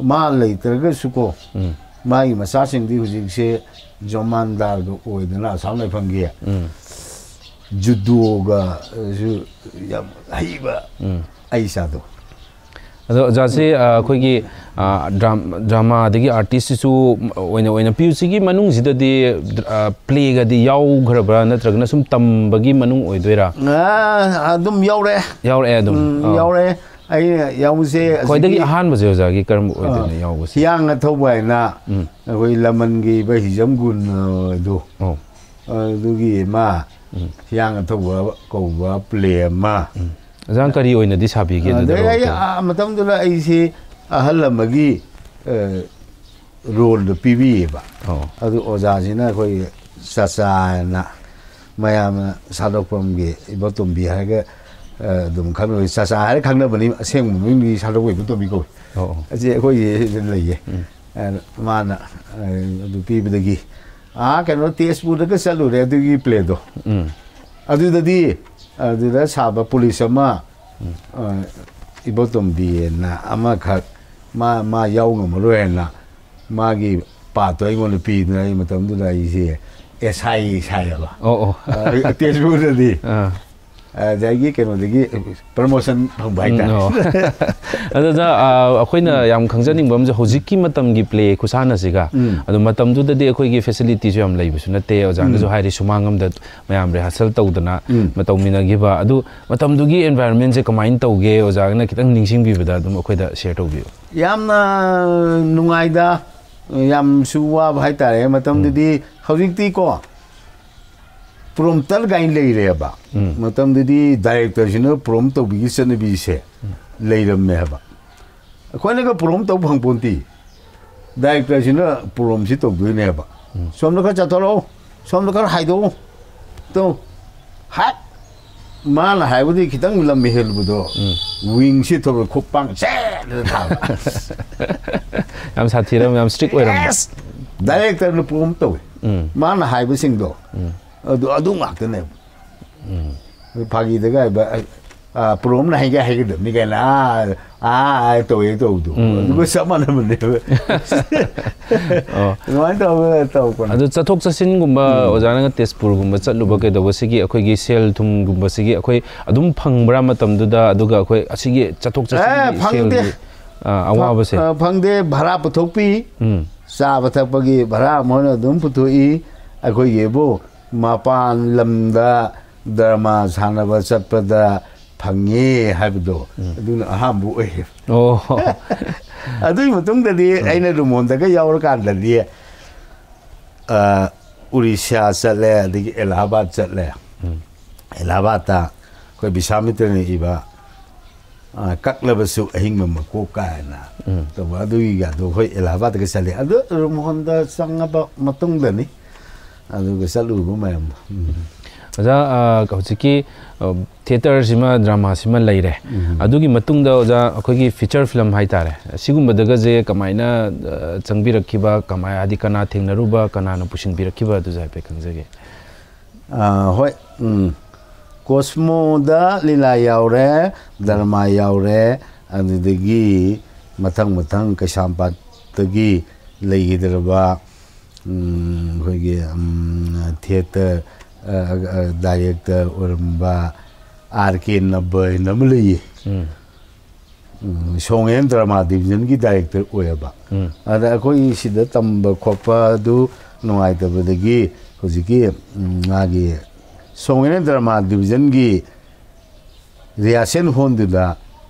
ꯃꯥ ꯂꯩꯇ꯭ꯔꯒꯁꯨꯀꯣ, ꯎꯝ꯫ ꯃꯥꯒꯤ ꯃꯆꯥꯁꯤꯡꯗꯤ ꯍꯧꯖꯤꯛꯁꯦ ꯖꯣꯃꯥꯟꯗꯥꯔꯒ ꯑꯣꯏꯗꯅ ꯑꯁꯥꯝ ꯂꯥꯏꯐꯝꯒꯤ ꯎꯝ꯫ ꯖꯨꯗꯣꯒꯁꯨ ꯌꯥꯝ ꯍꯩꯕ ꯎꯝ꯫ ꯑꯩ ꯏꯆꯥꯗꯣ꯫ ꯑꯗꯣ ꯑꯣꯖꯥꯁꯤ, ꯑ, ꯑꯩꯈꯣꯏꯒꯤ, ꯑ, ꯗ꯭ꯔꯥꯝ-, ꯗ꯭ꯔꯃꯥꯗꯒꯤ ꯑꯥꯔꯇꯤꯁꯁꯤꯁꯨ ꯑꯣꯏꯅ, ꯑꯣꯏꯅ ꯄꯤ ꯌꯨ ꯁꯤꯒꯤ ꯃꯅꯨꯡꯁꯤꯗꯗꯤ, ꯑ, ꯄ꯭ꯂꯦꯒꯗꯤ ꯌꯥꯎꯈ꯭ꯔꯕ꯭ꯔꯥ, ꯅꯠꯇ꯭ꯔꯒꯅ ꯁꯨꯝ ꯇꯝꯕꯒꯤ ꯃꯅꯨꯡ ꯑꯣꯏꯗꯣꯏꯔꯥ? ꯑꯥ, ꯑꯗꯨꯝ ꯌꯥꯎꯔꯛꯑꯦ꯫ ꯌꯥꯎꯔꯛꯑꯦ ꯑꯗꯨꯝ꯫ ꯎꯝ, ꯑꯣ꯫ ꯌꯥꯎꯔꯛꯑꯦ꯫ ꯑꯩꯅ ꯌꯥꯎꯕꯁꯦ ꯈ꯭ꯋꯥꯏꯗꯒꯤ ꯑꯁꯤꯒꯤ, ꯑꯍꯥꯟꯕꯁꯦ ꯑꯣꯖꯥꯒꯤ ꯀꯔꯝꯕ ꯑ, ꯑꯣꯏꯗꯣꯏꯅꯣ ꯌꯥꯎꯕꯁꯦ? ꯍꯤꯌꯥꯡꯅ ꯊꯧꯕ ꯍꯥꯏꯅ ꯎꯝ꯫ ꯑꯩꯈꯣꯏ ꯂꯃꯟꯒꯤ ꯏꯕ ꯍꯤꯖꯝ ꯒꯨꯟ ꯑꯗꯨ, ꯑꯣ꯫ ꯑꯗꯨꯒꯤ ꯑꯃ, ꯎꯝ꯫ ꯍꯤꯌꯥꯡꯅ ꯊꯧꯕ ꯀꯧꯕ ꯄ꯭ꯂꯦ ꯑꯃ꯫ ꯎꯝ꯫ ꯑꯣꯖꯥꯅ ꯀꯔꯤ ꯑꯣꯏꯅꯗꯤ ꯁꯥꯕꯤꯒꯦ ꯑꯗꯨꯗ ꯑꯗꯩ role ꯑꯩ, ꯇꯧ-? ꯑ, ꯃꯇꯝꯗꯨꯗ ꯑꯩꯁꯤ ꯑꯍꯜ ꯑꯃꯒꯤ, ꯑ, ꯔꯣꯜꯗꯣ ꯄꯤꯕꯤꯌꯦꯕ꯫ ꯑꯣ꯫ ꯑꯗꯨ ꯑꯣꯖꯥꯁꯤꯅ ꯑꯩꯈꯣꯏ ꯆꯆꯥꯅ ꯃꯌꯥꯝꯅ ꯁꯥꯗꯣꯛꯐꯝꯒꯤ ꯏꯕꯣꯇꯣꯝꯕꯤ ꯍꯥꯏꯔꯒ, ꯑ, ꯑꯗꯨꯝ ꯈꯪꯅꯕ, ꯆꯆꯥ ꯍꯥꯏꯔ ꯈꯪꯅꯕꯅꯤ, ꯑꯁꯦꯡꯕ ꯃꯃꯤꯡꯗꯤ ꯁꯥꯗꯣꯛꯄ ꯏꯕꯣꯇꯣꯝꯕꯤ ꯀꯧꯏ꯫ ꯑꯣ, ꯑꯣ꯫ ꯑꯁꯤ ꯑꯩꯈꯣꯏꯒꯤ ꯁꯤꯗ ꯂꯩꯌꯦ꯫ ꯎꯝ꯫ ꯑ, ꯃꯥꯅ, ꯑ, ꯑꯗꯨ ꯄꯤꯕꯗꯒꯤ, ꯑꯥ, ꯀꯩꯅꯣ, ꯇꯦꯖꯄꯨꯔꯗꯒ ꯆꯠꯂꯨꯔꯦ ꯑꯗꯨꯒꯤ ꯄ꯭ꯂꯦꯗꯣ꯫ ꯎꯝ꯫ ꯑꯗꯨꯗꯗꯤ, ꯑꯗꯨꯗ ꯁꯥꯕ ꯄꯨꯂꯤꯁ ꯑꯃ, ꯎꯝ꯫ ꯑ, ꯏꯕꯣꯇꯣꯝꯕꯤꯅ ꯑꯃꯈꯛ, ꯃꯥ, ꯃꯥ ꯌꯥꯎ ꯉꯝꯃꯔꯣꯏ ꯍꯥꯏꯅ ꯃꯥꯒꯤ ꯄꯥꯠꯇꯣ ꯑꯩꯉꯣꯟꯗ ꯄꯤꯗꯅ, ꯑꯩ ꯃꯇꯝꯗꯨꯗ ꯑꯩꯁꯦ ꯑꯦꯁ ꯑꯥꯏ ꯁꯥꯏꯌꯦꯕ꯫ ꯑꯣ, ꯑꯣ꯫ ꯑ, ꯇꯦꯖꯄꯨꯔꯗꯗꯤ꯫ ꯑꯥ꯫ ꯑꯗꯒꯤ ꯀꯩꯅꯣꯗꯒꯤ ꯄ꯭ꯔꯃꯣꯁꯟ ꯐꯪꯕ ꯍꯥꯏꯇꯥꯔꯦ꯫ ꯎꯝ, ꯑꯣ꯫ ꯑꯗꯨꯗ, ꯑ, ꯑꯩꯈꯣꯏꯅ ꯌꯥꯝ ꯈꯪꯖꯅꯤꯡꯕ ꯑꯃꯁꯦ, ꯍꯧꯖꯤꯛꯀꯤ ꯃꯇꯝꯒꯤ ꯄ꯭ꯂꯦ ꯈꯨꯁꯥꯟꯅꯁꯤꯒ, ꯎꯝ꯫ ꯑꯗꯣ ꯃꯇꯝꯗꯨꯗꯗꯤ ꯑꯩꯈꯣꯏꯒꯤ ꯐꯦꯁꯤꯂꯤꯇꯤꯁꯨ ꯌꯥꯝ ꯂꯩꯕꯁꯨ ꯅꯠꯇꯦ, ꯑꯣꯖꯥꯅꯁꯨ ꯎꯝ꯫ ꯍꯥꯏꯔꯤ, ꯁꯨꯃꯥꯡ ꯑꯃꯗ ꯃꯌꯥꯝ ꯔꯤꯍꯥꯔꯁꯦꯜ ꯇꯧꯗꯅ ꯎꯝ꯫ ꯇꯧꯃꯤꯟꯅꯈꯤꯕ꯫ ꯑꯗꯨ ꯃꯇꯝꯗꯨꯒꯤ ꯑꯦꯟꯚꯥꯏꯔꯣꯟꯃꯦꯟꯁꯦ ꯀꯃꯥꯏꯅ ꯇꯧꯒꯦ, ꯑꯣꯖꯥꯅ ꯈꯤꯇꯪ ꯅꯤꯡꯁꯤꯡꯕꯤꯕꯗ ꯑꯗꯨꯝ ꯑꯩꯈꯣꯏꯗ ꯁꯤꯌꯔ ꯇꯧꯕꯤꯌꯨ꯫ ꯌꯥꯝꯅ ꯅꯨꯡꯉꯥꯏꯗ, ꯌꯥꯝꯁꯨ ꯋꯥꯕ ꯍꯥꯏꯇꯥꯔꯦ ꯃꯇꯝꯗꯨꯗꯤ꯫ ꯍꯧꯖꯤꯛꯇꯤꯀꯣ, ꯄ꯭ꯔꯣꯝꯇꯔ ꯀꯥꯏꯅ ꯂꯩꯔꯦꯕ꯫ ꯎꯝ꯫ ꯃꯇꯝꯗꯨꯗꯤ ꯗꯥꯏꯔꯦꯛꯇꯔꯁꯤꯅ ꯄ꯭ꯔꯣꯝ ꯇꯧꯕꯤꯒꯤ ꯆꯠꯅꯕꯤꯁꯦ ꯂꯩꯔꯝꯃꯦ ꯍꯥꯏꯕ꯫ ꯑꯩꯈꯣꯏꯅꯒ ꯄ꯭ꯔꯣꯝ ꯇꯧ ꯐꯪꯄꯣꯟꯇꯦ꯫ ꯗꯥꯏꯔꯦꯛꯇꯔꯁꯤꯅ ꯄ꯭ꯔꯣꯝꯁꯤ ꯇꯧꯗꯣꯏꯅꯦꯕ꯫ ꯁꯣꯝꯗ ꯈꯔ ꯆꯠꯊꯣꯔꯛꯑꯣ, ꯁꯣꯝꯗ ꯈꯔ ꯍꯥꯏꯗꯣꯛꯑꯣ꯫ ꯇꯧ꯫ ꯍꯥꯏ꯫ ꯃꯥꯅ ꯍꯥꯏꯕꯗꯤ ꯈꯤꯇꯪ ꯂꯝ ꯍꯦꯜꯂꯨꯕꯗꯣ, ꯋꯤꯡꯁꯤ ꯊꯣꯛꯂ ꯈꯨꯄꯥꯡ ꯆꯦꯠ ꯊꯥꯕ꯫ ꯌꯥꯝ ꯁꯥꯊꯤꯔꯝ, ꯌꯥꯝ ꯁ꯭ꯇ꯭ꯔꯤꯛ ꯑꯣꯏꯔꯝꯕ꯫ ꯑꯦꯁ! ꯗꯥꯏꯔꯦꯛꯇꯔꯅ ꯄ꯭ꯔꯣꯝ ꯇꯧꯋꯦ꯫ ꯎꯝ꯫ ꯃꯥꯅ ꯍꯥꯏꯕꯁꯤꯡꯗꯣ ꯎꯝ꯫ ꯑꯗꯨ ꯑꯗꯨ ꯉꯥꯛꯇꯅꯦꯕ꯫ ꯎꯝ꯫ ꯐꯥꯒꯤꯗꯒ ꯍꯥꯏꯕ, ꯑ, ꯄ꯭ꯔꯣꯝꯅ ꯍꯥꯏꯒꯦ ꯍꯥꯏꯒꯗꯕꯅꯤ ꯀꯥꯏꯅ, ꯑꯥ ꯑꯥ ꯇꯧꯋꯦ ꯇꯧꯕꯗꯣ꯫ ꯎꯝ꯫ ꯑꯗꯨꯒ ꯆꯞ ꯃꯥꯟꯅꯕꯅꯦꯕ꯫ ꯑꯣ꯫ ꯑꯗꯨꯃꯥꯏꯅ ꯇꯧꯔꯒ ꯇꯧꯔꯛꯄꯅꯦ꯫ ꯑꯗꯨ ꯆꯠꯊꯣꯛ ꯆꯠꯁꯤꯟꯒꯨꯝꯕ, ꯎꯝ꯫ ꯑꯣꯖꯥꯅꯒ ꯇꯦꯖꯄꯨꯔꯒꯨꯝꯕ ꯆꯠꯂꯨꯕ ꯀꯩꯗꯧꯕꯁꯤꯒꯤ ꯑꯩꯈꯣꯏꯒꯤ ꯁꯦꯜ ꯊꯨꯝꯒꯨꯝꯕꯁꯤꯒꯤ ꯑꯩꯈꯣꯏ ꯑꯗꯨꯝ ꯐꯪꯕ꯭ꯔꯥ ꯃꯇꯝꯗꯨꯗ? ꯑꯗꯨꯒ ꯑꯩꯈꯣꯏ ꯑꯁꯤꯒꯤ ꯆꯠꯊꯣꯛ ꯑꯦ, ꯆꯠꯁꯤꯟꯒꯤ ꯐꯪꯗꯦ꯫ ꯁꯦꯜꯒꯤ, ꯑ, ꯑꯋꯥꯕꯁꯦ? ꯑ, ꯐꯪꯗꯦ꯫ ꯚꯔꯥ ꯄꯨꯊꯣꯛꯄꯤ꯫ ꯎꯝ꯫ ꯆꯥꯕ ꯊꯛꯄꯒꯤ ꯚꯔꯥ ꯃꯣꯏꯅ ꯑꯗꯨꯝ ꯄꯨꯊꯣꯛꯏ꯫ ꯑꯩꯈꯣꯏꯒꯤꯕꯨ ꯃꯄꯥꯟ ꯂꯝꯗ ꯗ꯭ꯔꯃꯥ ꯁꯥꯟꯅꯕ ꯆꯠꯄꯗ ꯐꯪꯉꯦ ꯍꯥꯏꯕꯗꯣ, ꯎꯝ꯫ ꯑꯗꯨꯅ ꯑꯍꯥꯟꯕ ꯑꯣꯏꯌꯦ꯫ ꯑꯣ꯫ ꯑꯗꯨꯒꯤ ꯃꯇꯨꯡꯗꯗꯤ ꯑꯩꯅ ꯔꯨꯃꯣꯟꯗꯒ ꯌꯥꯎꯔꯀꯥꯟꯗꯗꯤ, ꯑ, ꯎꯔꯤꯁ꯭ꯌꯥ ꯆꯠꯂꯦ, ꯑꯗꯒꯤ ꯑꯦꯂꯥꯍꯥꯕꯥꯗ ꯆꯠꯂꯦ꯫ ꯎꯝ꯫ ꯑꯦꯂꯥꯍꯥꯕꯥꯗꯇ ꯑꯩꯈꯣꯏ ꯕꯤꯁ꯭ꯋꯥꯃꯤꯇ꯭ꯔꯅ ꯏꯕ, ꯑ, ꯀꯛꯂꯕꯁꯨ ꯑꯍꯤꯡꯕ ꯃꯀꯣꯛ ꯀꯥꯏꯅ ꯎꯝ꯫ ꯇꯧꯕ, ꯑꯗꯨꯒꯤꯒꯗꯣ ꯑꯩꯈꯣꯏ ꯑꯦꯂꯥꯍꯥꯕꯥꯗꯀ ꯆꯠꯂꯦ꯫ ꯑꯗꯨ ꯔꯨꯃꯣꯟꯗ ꯆꯪꯉꯕ ꯃꯇꯨꯡꯗꯅꯤ ꯑꯗꯨꯒ ꯆꯠꯂꯨꯕ ꯃꯌꯥꯝꯗꯣ꯫ ꯎꯝ꯫ ꯑꯣꯖꯥ, ꯑ, ꯍꯧꯖꯤꯛꯀꯤ, ꯑ, ꯊꯤꯌꯦꯇꯔꯁꯤꯃ, ꯗ꯭ꯔꯃꯥꯁꯤꯃ ꯂꯩꯔꯦ꯫ ꯎꯝ꯫ ꯑꯗꯨꯒꯤ ꯃꯇꯨꯡꯗ ꯑꯣꯖꯥ, ꯑꯩꯈꯣꯏꯒꯤ ꯐꯤꯆꯔ ꯐꯤꯂꯝ ꯍꯥꯏꯇꯥꯔꯦ, ꯁꯤꯒꯨꯝꯕꯗꯒꯁꯦ ꯀꯃꯥꯏꯅ, ꯑ, ꯆꯪꯕꯤꯔꯛꯈꯤꯕ, ꯀꯃꯥꯏ-, ꯍꯥꯏꯗꯤ ꯀꯅꯥ ꯊꯦꯡꯅꯔꯨꯕ, ꯀꯅꯥꯅ ꯄꯨꯁꯤꯟꯕꯤꯔꯛꯈꯤꯕ, ꯑꯗꯨꯁꯨ ꯍꯥꯏꯐꯦꯠ ꯈꯪꯖꯒꯦ꯫ ꯑ, ꯍꯣꯏ, ꯎꯝ꯫ ꯀꯣꯁꯃꯣꯗ ꯂꯤꯂꯥ ꯌꯥꯎꯔꯦ, ꯗ꯭ꯔꯃꯥ ꯌꯥꯎꯔꯦ, ꯑꯗꯨꯗꯒꯤ ꯃꯊꯪ ꯃꯊꯪ ꯀꯩꯁꯥꯝꯄꯥꯠꯇꯒꯤ ꯂꯩꯈꯤꯗ꯭ꯔꯕ, ꯎꯝ, ꯑꯩꯈꯣꯏꯒꯤ, ꯎꯝ, ꯊꯤꯌꯦꯇꯔ, ꯑ, ꯑ, ꯗꯥꯏꯔꯦꯛꯇꯔ ꯑꯣꯏꯔꯝꯕ ꯑꯥꯔ ꯀꯦ ꯅꯕ ꯍꯥꯏꯅ ꯑꯃ ꯂꯩꯌꯦ꯫ ꯎꯝ꯫ ꯎꯝ, ꯁꯣꯡ ꯑꯦꯟ ꯗ꯭ꯔꯃꯥ ꯗꯤꯕꯤꯖꯟꯒꯤ ꯗꯥꯏꯔꯦꯛꯇꯔ ꯑꯣꯏꯌꯦꯕ꯫ ꯎꯝ꯫ ꯑꯗ ꯑꯩꯈꯣꯏ ꯁꯤꯗ ꯇꯝꯕ ꯈꯣꯠꯄ ꯑꯗꯨ ꯅꯨꯡꯉꯥꯏꯇꯕꯗꯒꯤ ꯍꯧꯖꯤꯛꯀꯤ, ꯎꯝ, ꯃꯥꯒꯤ ꯁꯣꯡ ꯑꯦꯟ ꯗ꯭ꯔꯃꯥ ꯗꯤꯕꯤꯖꯟꯒꯤ ꯔꯤꯍꯥꯔꯁꯦꯜ ꯍꯣꯜꯗꯨꯗ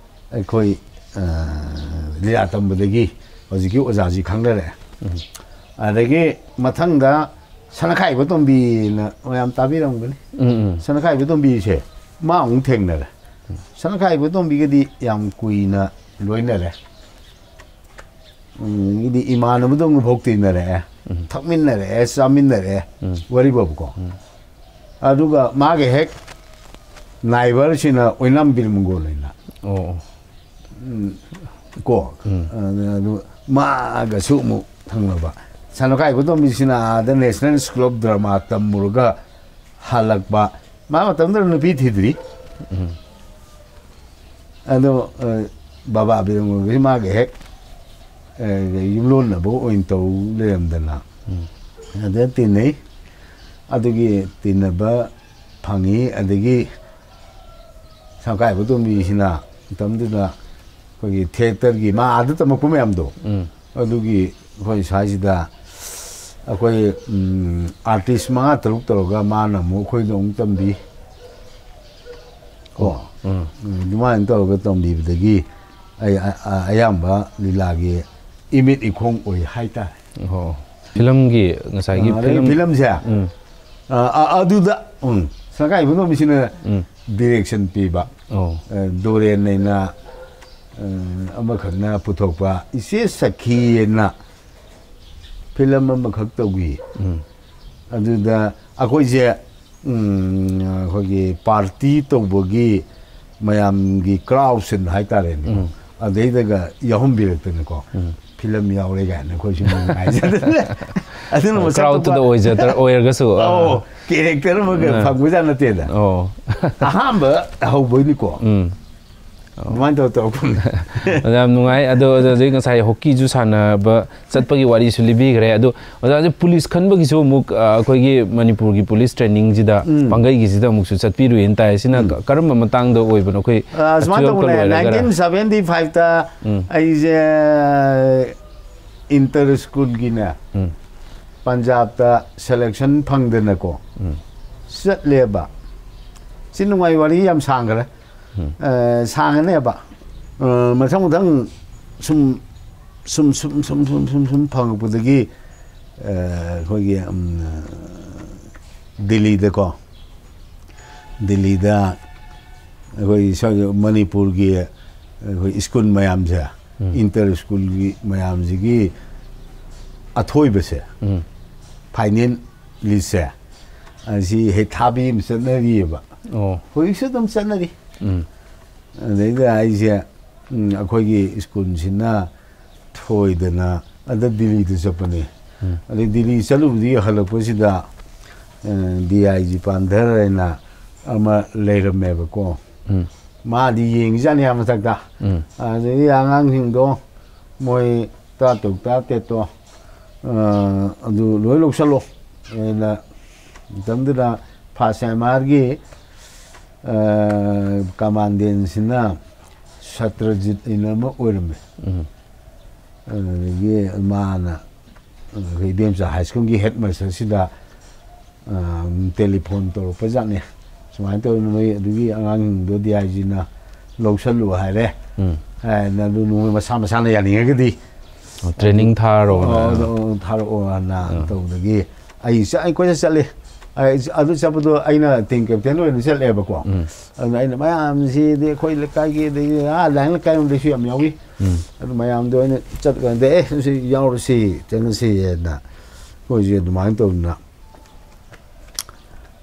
ꯑꯩꯈꯣꯏ, ꯑ, ꯂꯤꯂꯥ ꯇꯝꯕꯗꯒꯤ ꯍꯧꯖꯤꯛꯀꯤ ꯑꯣꯖꯥꯁꯤ ꯈꯪꯅꯔꯦ꯫ ꯎꯝ꯫ ꯑꯗꯒꯤ ꯃꯊꯪꯗ ꯁꯅꯈꯥꯏꯕ ꯇꯣꯝꯕꯤꯅ ꯃꯌꯥꯝ ꯇꯥꯕꯤꯔꯝꯒꯅꯤ꯫ ꯎꯝ, ꯎꯝ꯫ ꯁꯅꯈꯥꯏꯕ ꯇꯣꯝꯕꯤꯁꯦ ꯃꯥ ꯑꯃꯨꯛ ꯊꯦꯡꯅꯔꯦ꯫ ꯁꯅꯈꯥꯏꯕ ꯇꯣꯝꯕꯤꯒꯗꯤ ꯌꯥꯝ ꯀꯨꯏꯅ ꯂꯣꯏꯅꯔꯦ꯫ ꯎꯝ, ꯒꯤꯗꯤ ꯏꯃꯥꯟꯅꯕꯗꯧꯅ ꯐꯥꯎ ꯇꯤꯟꯅꯔꯛꯑꯦ꯫ ꯎꯝ꯫ ꯊꯛꯃꯤꯟꯅꯔꯛꯑꯦ, ꯆꯥꯃꯤꯟꯅꯔꯛꯑꯦ꯫ ꯎꯝ꯫ ꯋꯥꯔꯤꯕꯕꯨꯀꯣ꯫ ꯎꯝ꯫ ꯑꯗꯨꯒ ꯃꯥꯒꯤ ꯍꯦꯛ ꯅꯥꯏꯕꯔꯁꯤꯅ ꯑꯣꯏꯅꯥꯝ ꯕꯤꯔ ꯃꯪꯒꯣꯜ ꯍꯥꯏꯅ꯫ ꯑꯣ, ꯑꯣ꯫ ꯎꯝ, ꯀꯣ꯫ ꯎꯝ꯫ ꯑꯗꯨ, ꯑꯗꯨ ꯃꯥꯒꯁꯨ ꯑꯃꯨꯛ ꯊꯪꯅꯕ ꯁꯅꯥꯀꯥꯏ ꯏꯕꯣꯇꯣꯝꯕꯤꯁꯤꯅ ꯑꯥꯗ National School of Drama ꯇꯝꯃꯨꯔꯒ ꯍꯜꯂꯛꯄ꯫ ꯃꯥ ꯃꯇꯝꯗꯨꯗ ꯅꯨꯄꯤ ꯊꯤꯗ꯭ꯔꯤ꯫ ꯑꯗꯣ ꯕꯕꯥ ꯕꯤꯔꯝꯒꯣꯟꯒꯤꯁꯤ ꯃꯥꯒ ꯍꯦꯛ ꯌꯨꯝꯂꯣꯟꯅꯕ ꯑꯣꯏꯅ ꯇꯧ ꯂꯩꯔꯝꯗꯅ ꯑꯗ ꯇꯤꯟꯅꯩ꯫ ꯑꯗꯨꯒꯤ ꯇꯤꯟꯅꯕ ꯐꯪꯉꯤ꯫ ꯑꯗꯒꯤ ꯁꯅꯥꯀꯥꯏ ꯏꯕꯣꯇꯣꯝꯕꯤꯁꯤꯅ ꯃꯇꯝꯗꯨꯗ ꯑꯩꯈꯣꯏꯒꯤ ꯊꯤꯌꯦꯇꯔꯒꯤ ꯃꯥ ꯑꯥꯗ ꯇꯝꯃꯛꯄ ꯃꯌꯥꯝꯗꯣ, ꯑꯗꯨꯒꯤ ꯑꯩꯈꯣꯏ ꯁ꯭ꯋꯥꯏꯁꯤꯗ ꯑꯩꯈꯣꯏ ꯑꯥꯔꯇꯤꯁ ꯃꯉꯥ ꯇꯔꯨꯛ ꯇꯧꯔꯒ ꯃꯥꯅ ꯑꯃꯨꯛ ꯑꯩꯈꯣꯏꯗ ꯑꯃꯨꯛ ꯇꯝꯕꯤ꯫ ꯀꯣ ꯑꯗꯨꯃꯥꯏꯅ ꯇꯧꯔꯒ ꯇꯝꯕꯤꯕꯗꯒꯤ ꯑꯩ ꯑꯌꯥꯝꯕ ꯂꯤꯂꯥꯒꯤ ꯏꯃꯤꯠ ꯏꯈꯣꯡ ꯑꯣꯏ ꯍꯥꯏꯇꯥꯔꯦ꯫ ꯑꯣ, ꯐꯤꯂꯝꯒꯤ ꯉꯁꯥꯏꯒꯤ ꯑꯗꯩ ꯐꯤꯂꯝ ꯐꯤꯂꯝꯁꯦ ꯎꯝ꯫ ꯑ, ꯑ, ꯑꯗꯨꯗ ꯎꯝ, ꯁꯅꯥꯀꯥꯏ ꯏꯕꯣꯇꯣꯝꯕꯤꯁꯤꯅ ꯎꯝ꯫ ꯗꯤꯔꯦꯛꯁꯟ ꯄꯤꯕ꯫ ꯑꯣ꯫ ꯑ, ꯗꯣꯔꯦꯟ ꯑꯩꯅ ꯑ, ꯑꯃꯈꯛꯅ ꯄꯨꯊꯣꯛꯄ ꯏꯆꯦ ꯁꯈꯤ ꯑꯅ ꯐꯤꯂꯝ ꯑꯃꯈꯛ ꯇꯧꯈꯤ꯫ ꯎꯝ꯫ ꯑꯗꯨꯗ ꯑꯩꯈꯣꯏꯁꯦ ꯎꯝ, ꯑꯩꯈꯣꯏꯒꯤ ꯄꯥꯔꯇꯤ ꯇꯧꯕꯒꯤ ꯃꯌꯥꯝꯒꯤ ꯀ꯭ꯔꯥꯎꯁꯤꯟ ꯍꯥꯏꯇꯥꯔꯦꯅꯦ꯫ ꯎꯝ꯫ ꯑꯗꯩꯗꯒ ꯌꯥꯎꯍꯟꯕꯤꯔꯛꯇꯅꯀꯣ꯫ ꯎꯝ꯫ ꯐꯤꯂꯝ ꯌꯥꯎꯔꯦ ꯀꯥꯏꯅ ꯑꯩꯈꯣꯏꯁꯨ ꯅꯨꯡꯉꯥꯏꯖꯗꯅ ꯑꯗꯨꯅ ꯃꯁꯛ ꯀ꯭ꯔꯥꯎꯠꯇꯨꯗ ꯊꯣꯛꯄ- ꯑꯣꯏꯖꯗ꯭ꯔ ꯑꯣꯏꯔꯒꯁꯨ ꯑ, ꯑꯧ, ꯀꯦꯔꯦꯛꯇꯔ ꯑꯃꯒ ꯑ꯫ ꯐꯪꯕꯖꯥꯠ ꯅꯠꯇꯦꯗ꯫ ꯑꯣ꯫ ꯑꯍꯥꯟꯕ ꯍꯧꯕꯩꯅꯤꯀꯣ꯫ ꯎꯝ꯫ ꯑꯗꯨꯃꯥꯏꯅ ꯇꯧꯔ ꯇꯧꯔꯛꯄꯅꯤ꯫ ꯑꯗ ꯌꯥꯝ ꯅꯨꯡꯉꯥꯏ꯫ ꯑꯗꯣ ꯑꯗꯨꯗꯩ ꯉꯁꯥꯏ ꯍꯣꯀꯤꯁꯨ ꯁꯥꯟꯅꯕ ꯆꯠꯄꯒꯤ ꯋꯥꯔꯤꯁꯨ ꯂꯤꯕꯤꯈ꯭ꯔꯦ꯫ ꯑꯗꯣ ꯑꯣꯖꯥꯁꯦ ꯄꯨꯂꯤꯁ ꯈꯟꯕꯒꯤꯁꯨ ꯑꯃꯨꯛ ꯑ, ꯑꯩꯈꯣꯏꯒꯤ ꯃꯅꯤꯄꯨꯔꯒꯤ ꯄꯨꯂꯤꯁ ꯇ꯭ꯔꯦꯅꯤꯡꯁꯤꯗ ꯎꯝ꯫ ꯄꯥꯡꯒꯩꯒꯤꯁꯤꯗ ꯑꯃꯨꯛꯁꯨ ꯆꯠꯄꯤꯔꯨꯏꯅ ꯇꯥꯏ꯫ ꯁꯤꯅ ꯎꯝ꯫ ꯀ- ꯀꯔꯝꯕ ꯃꯇꯥꯡꯗ ꯑꯣꯏꯕꯅꯣ? ꯑꯩꯈꯣꯏ ꯑ, ꯁꯨꯃꯥꯏꯅ twelve ꯀ ꯇꯧꯕꯅꯦ, ꯂꯣꯏꯔꯒꯔ? ꯅꯥꯏꯟꯇꯤꯟ ꯁꯚꯦꯟꯇꯤ ꯐꯥꯏꯚꯇ ꯎꯝ꯫ ꯑꯩꯁꯦ ꯏꯟꯇꯔ ꯁ꯭ꯀꯨꯜꯒꯤꯅꯦ ꯎꯝ꯫ ꯄꯟꯖꯥꯕꯇ ꯁꯦꯂꯦꯛꯁꯟ ꯐꯪꯗꯅꯀꯣ ꯎꯝ꯫ ꯆꯠꯂꯦꯕ꯫ ꯁꯤ ꯅꯨꯡꯉꯥꯏ ꯋꯥꯔꯤ ꯌꯥꯝ ꯁꯥꯡꯈ꯭ꯔꯦ꯫ ꯎꯝ꯫ ꯑ, ꯁꯥꯡꯉꯅꯦꯕ꯫ ꯑ, ꯃꯊꯪ ꯃꯊꯪ ꯁꯨꯝ ꯁꯨꯝ ꯁꯨꯝ ꯁꯨꯝ ꯁꯨꯝ ꯁꯨꯝ ꯁꯨꯝ ꯐꯪꯉꯛꯄꯗꯒꯤ ꯑ, ꯑꯩꯈꯣꯏꯒꯤ ꯎꯝ, ꯗꯤꯜꯂꯤꯗꯀꯣ, ꯗꯤꯜꯂꯤꯗ ꯑꯩꯈꯣꯏ ꯁ꯭ꯋꯥꯏꯒꯤ ꯃꯅꯤꯄꯨꯔꯒꯤ ꯑꯩꯈꯣꯏ ꯁ꯭ꯀꯨꯜ ꯃꯌꯥꯝꯁꯦ, ꯎꯝ꯫ ꯏꯟꯇꯔ ꯁ꯭ꯀꯨꯜꯒꯤ ꯃꯌꯥꯝꯁꯤꯒꯤ ꯑꯊꯣꯏꯕꯁꯦ, ꯎꯝ꯫ ꯐꯥꯏꯅꯦꯜ ꯂꯤꯁꯦ, ꯑꯁꯤ ꯍꯦꯛ ꯊꯥꯕꯤ ꯑꯃ ꯆꯠꯅꯔꯤꯑꯕ꯫ ꯑꯣ꯫ ꯍꯧꯖꯤꯛꯁꯨ ꯑꯗꯨꯝ ꯆꯠꯅꯔꯤ꯫ ꯎꯝ꯫ ꯑꯗꯩꯗ ꯑꯩꯁꯦ ꯎꯝ, ꯑꯩꯈꯣꯏꯒꯤ ꯁ꯭ꯀꯨꯜꯁꯤꯅ ꯊꯣꯏꯗꯅ ꯑꯗ ꯗꯤꯜꯂꯤꯗ ꯆꯠꯄꯅꯦ꯫ ꯑꯗꯩ ꯗꯤꯜꯂꯤ ꯆꯠꯂꯨꯕꯗꯒꯤ ꯍꯜꯂꯛꯄꯁꯤꯗ ꯗꯤ ꯑꯥꯏ ꯖꯤ ꯄꯥꯟꯊꯔ ꯍꯥꯏꯅ ꯑꯃ ꯂꯩꯔꯝꯃꯦꯕꯀꯣ꯫ ꯎꯝ꯫ ꯃꯥꯗꯤ ꯌꯦꯡꯉꯤꯖꯥꯠꯅꯤ ꯑꯥ ꯃꯊꯛꯇ꯫ ꯎꯝ꯫ ꯑꯗꯒꯤ ꯑꯉꯥꯡꯁꯤꯡꯗꯣ ꯃꯣꯏ ꯇꯔꯥ ꯇꯔꯨꯛ ꯇꯔꯥ ꯇꯔꯦꯠꯇꯣ ꯑꯗꯨ ꯂꯣꯏ ꯂꯧꯁꯜꯂꯣ ꯍꯥꯏꯅ꯫ ꯃꯇꯝꯗꯨꯗ ꯐꯥꯁ ꯑꯦꯝ ꯑꯥꯔꯒꯤ ꯀꯃꯥꯟꯗꯦꯟꯁꯤꯅ ꯁꯇ꯭ꯔꯖꯤꯠ ꯍꯥꯏꯅ ꯑꯃ ꯑꯣꯏꯔꯝꯃꯦ꯫ ꯎꯝ꯫ ꯑꯗꯨꯗꯒꯤ ꯃꯥꯅ ꯑꯩꯈꯣꯏ ꯏꯕꯦꯝꯆꯥ ꯍꯥꯏ ꯁ꯭ꯀꯨꯜꯒꯤ ꯍꯦꯠ ꯃꯥꯁꯇꯔꯁꯤꯗ ꯇꯦꯂꯤꯐꯣꯟ ꯇꯧꯔꯛꯄ ꯖꯥꯠꯅꯤ꯫ ꯁꯨꯃꯥꯏꯅ ꯇꯧꯗꯅ ꯅꯣꯏ ꯑꯗꯨꯒꯤ ꯑꯉꯥꯡꯁꯤꯡꯗꯣ ꯗꯤ ꯑꯥꯏ ꯖꯤꯅ ꯂꯧꯁꯜꯂꯨ ꯍꯥꯏꯔꯦ꯫ ꯎꯝ꯫ ꯍꯥꯏꯅ ꯑꯗꯨ ꯅꯣꯏ ꯃꯁꯥ ꯃꯁꯥꯅ ꯌꯥꯅꯤꯡꯉꯒꯗꯤ ꯑꯣ, ꯇ꯭ꯔꯦꯅꯤꯡ ꯊꯥꯔꯣꯅ꯫ ꯑꯣ, ꯑꯗꯣ ꯊꯥꯔꯛꯑꯣꯅ ꯑꯥ꯫ ꯇꯧꯕꯗꯒꯤ ꯑꯩ ꯆ-, ꯑꯩ ꯀꯣꯏꯆꯠ ꯆꯠꯂꯤ꯫ ꯑꯩ ꯑꯗꯨ ꯆꯠꯄꯗꯣ ꯑꯩꯅ ꯇꯤꯝ ꯀꯦꯞꯇꯦꯟ ꯑꯣꯏꯅ ꯆꯠꯂꯦꯕꯀꯣ꯫ ꯎꯝ꯫ ꯑꯗꯨꯅ ꯑꯩꯅ ꯃꯌꯥꯝꯁꯤꯗꯤ ꯑꯩꯈꯣꯏ ꯂꯩꯀꯥꯏꯒꯤ ꯑꯗꯒꯤ ꯑꯥ ꯂꯥꯏꯌꯦꯡ ꯂꯩꯀꯥꯏꯔꯣꯝꯗꯩꯁꯨ ꯌꯥꯝ ꯌꯥꯎꯏ꯫ ꯎꯝ꯫ ꯑꯗꯨ ꯃꯌꯥꯝꯗꯣ ꯑꯩꯅ ꯆꯠꯀꯥꯟꯗ "ꯑꯦ ꯁꯤ ꯌꯥꯎꯔꯁꯤ ꯆꯠꯂꯁꯤ" ꯍꯥꯏꯅ ꯑꯩꯈꯣꯏꯁꯦ ꯑꯗꯨꯃꯥꯏꯅ ꯇꯧꯗꯅ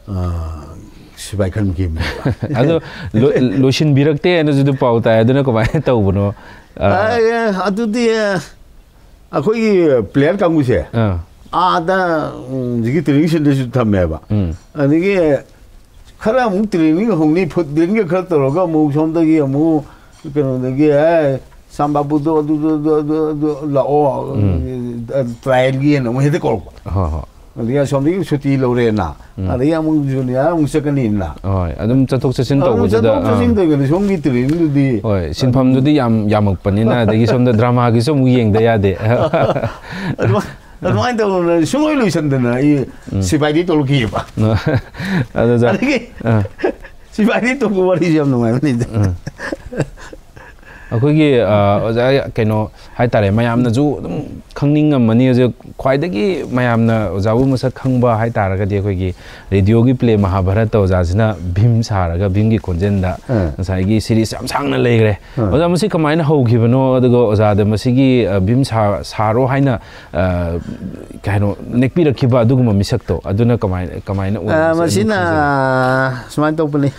ꯑꯥ, ꯁꯤꯐꯥꯏ ꯈꯟꯈꯤꯕꯅꯦꯕ꯫ ꯑꯗꯣ ꯂꯣꯏ-, ꯂꯣꯏꯁꯤꯟꯕꯤꯔꯛꯇꯦ ꯍꯥꯏꯅꯁꯨ ꯑꯗꯨꯝ ꯄꯥꯎ ꯇꯥꯏ꯫ ꯑꯗꯨꯅ ꯀꯃꯥꯏꯅ ꯇꯧꯕꯅꯣ? ꯑꯥ꯫ ꯑꯦ, ꯑꯗꯨꯗꯤ ꯑꯩꯈꯣꯏꯒꯤ ꯄ꯭ꯂꯦꯌꯔ ꯀꯥꯡꯕꯨꯁꯦ ꯑꯥ꯫ ꯑꯥꯗ, ꯎꯝ, ꯍꯧꯖꯤꯛꯀꯤ ꯇ꯭ꯔꯦꯅꯤꯡ ꯁꯦꯟꯇꯔꯁꯨ ꯊꯝꯃꯦꯕ꯫ ꯎꯝ꯫ ꯑꯗꯒꯤ ꯈꯔ ꯑꯃꯨꯛ ꯇ꯭ꯔꯦꯅꯤꯡ ꯍꯧꯅꯤ, ꯐꯨꯠ ꯕꯦꯜꯒ ꯈꯔ ꯇꯧꯔꯒ ꯑꯃꯨꯛ ꯁꯣꯝꯗꯒꯤ ꯑꯃꯨꯛ ꯀꯩꯅꯣꯗꯒꯤ, "ꯑꯦ, ꯁꯥꯝꯕꯥꯄꯨꯗꯣ ꯑꯗꯨꯗꯣ, ꯑꯗꯨ, ꯑꯗꯨ, ꯑꯗꯨ ꯂꯥꯛꯑꯣ, ꯎꯝ꯫ ꯇ꯭ꯔꯥꯏꯌꯦꯜꯒꯤꯅ" ꯑꯃꯨꯛ ꯍꯦꯛꯇ ꯀꯧꯔꯛꯄ꯫ ꯍꯣꯏ, ꯍꯣꯏ꯫ ꯑꯗꯒꯤ ꯑꯁꯣꯝꯗꯒꯤ ꯁꯨꯇꯤ ꯂꯧꯔꯦꯅ, ꯎꯝ꯫ ꯑꯗꯒꯤ ꯑꯃꯨꯛ ꯖꯨꯅꯤꯌꯔ ꯑꯃꯨꯛ ꯆꯠꯀꯅꯤꯅ꯫ ꯍꯣꯏ, ꯑꯗꯨꯝ ꯆꯠꯊꯣꯛ ꯆꯠꯁꯤꯟ ꯑꯗꯨꯝ ꯇꯧꯕꯗꯨꯗ, ꯆꯠꯊꯣꯛ ꯆꯠꯁꯤꯟ ꯑꯥ꯫ ꯇꯧꯗꯅ ꯁꯣꯝꯒꯤ ꯇ꯭ꯔꯦꯅꯤꯡꯗꯨꯗꯤ꯫ ꯍꯣꯏ, ꯁꯤꯟꯐꯝꯗꯨꯗꯤ ꯌꯥꯝ ꯌꯥꯝꯃꯛꯄꯅꯤꯅ, ꯑꯗꯒꯤ ꯁꯣꯝꯗ ꯗ꯭ꯔꯃꯥꯒꯤꯁꯨ ꯑꯃꯨꯛ ꯌꯦꯡꯗ ꯌꯥꯗꯦ꯫ ꯑꯗꯨꯃꯥꯏ-, ꯑꯗꯨꯃꯥꯏꯅ ꯇꯧꯗꯅ ꯁꯨꯡꯂꯣꯏ ꯂꯣꯏꯁꯟꯗꯅ ꯑꯩ ꯎꯝ꯫ ꯁꯤꯐꯥꯏꯗꯤ ꯇꯧꯔꯛꯈꯤꯑꯕ꯫ ꯑꯗꯨꯗ, ꯑꯗꯒꯤ ꯑꯥ꯫ ꯁꯤꯐꯥꯏꯗꯤ ꯇꯧꯕ ꯋꯥꯔꯤꯁꯦ ꯌꯥꯝ ꯅꯨꯡꯉꯥꯏꯕꯅꯤꯗ꯫ ꯎꯝ꯫ ꯑꯩꯈꯣꯏꯒꯤ, ꯑ, ꯑꯣꯖꯥ, ꯀꯩꯅꯣ ꯍꯥꯏꯇꯥꯔꯦ, ꯃꯌꯥꯝꯅꯁꯨ ꯑꯗꯨꯝ ꯈꯪꯅꯤꯡꯉꯝꯃꯅꯤ꯫ ꯍꯧꯖꯤꯛ ꯈ꯭ꯋꯥꯏꯗꯒꯤ ꯃꯌꯥꯝꯅ ꯑꯣꯖꯥꯕꯨ ꯃꯁꯛ ꯈꯪꯕ ꯍꯥꯏꯇꯥꯔꯒꯗꯤ ꯑꯩꯈꯣꯏꯒꯤ ꯔꯦꯗꯤꯑꯣꯒꯤ ꯄ꯭ꯂꯦ ꯃꯍꯥꯚꯥꯔꯠꯇ ꯑꯣꯖꯥꯁꯤꯅ ꯚꯤꯝ ꯁꯥꯔꯒ ꯚꯤꯝꯒꯤ ꯈꯣꯟꯖꯦꯜꯗ ꯑꯥ꯫ ꯉꯁꯥꯏꯒꯤ ꯁꯤꯔꯤꯁ ꯌꯥꯝ ꯁꯥꯡꯅ ꯂꯩꯈ꯭ꯔꯦ꯫ ꯑꯥ꯫ ꯑꯣꯖꯥ, ꯃꯁꯤ ꯀꯃꯥꯏꯅ ꯍꯧꯈꯤꯕꯅꯣ? ꯑꯗꯨꯒ ꯑꯣꯖꯥꯗ ꯃꯁꯤꯒꯤ, ꯑ, ꯚꯤꯝ ꯁꯥ-, ꯁꯥꯔꯣ ꯍꯥꯏꯅ, ꯑ, ꯀꯩꯅꯣ, ꯅꯦꯛꯄꯤꯔꯛꯈꯤꯕ ꯑꯗꯨꯒꯨꯝꯕ ꯃꯤꯁꯛꯇꯣ, ꯑꯗꯨꯅ ꯀꯃꯥꯏ-, ꯀꯃꯥꯏꯅ ꯑ, ꯑꯣꯏꯔꯝꯃꯤ? ꯃꯁꯤꯅ ꯁꯨꯃꯥꯏꯅ ꯇꯧꯕꯅꯤ꯫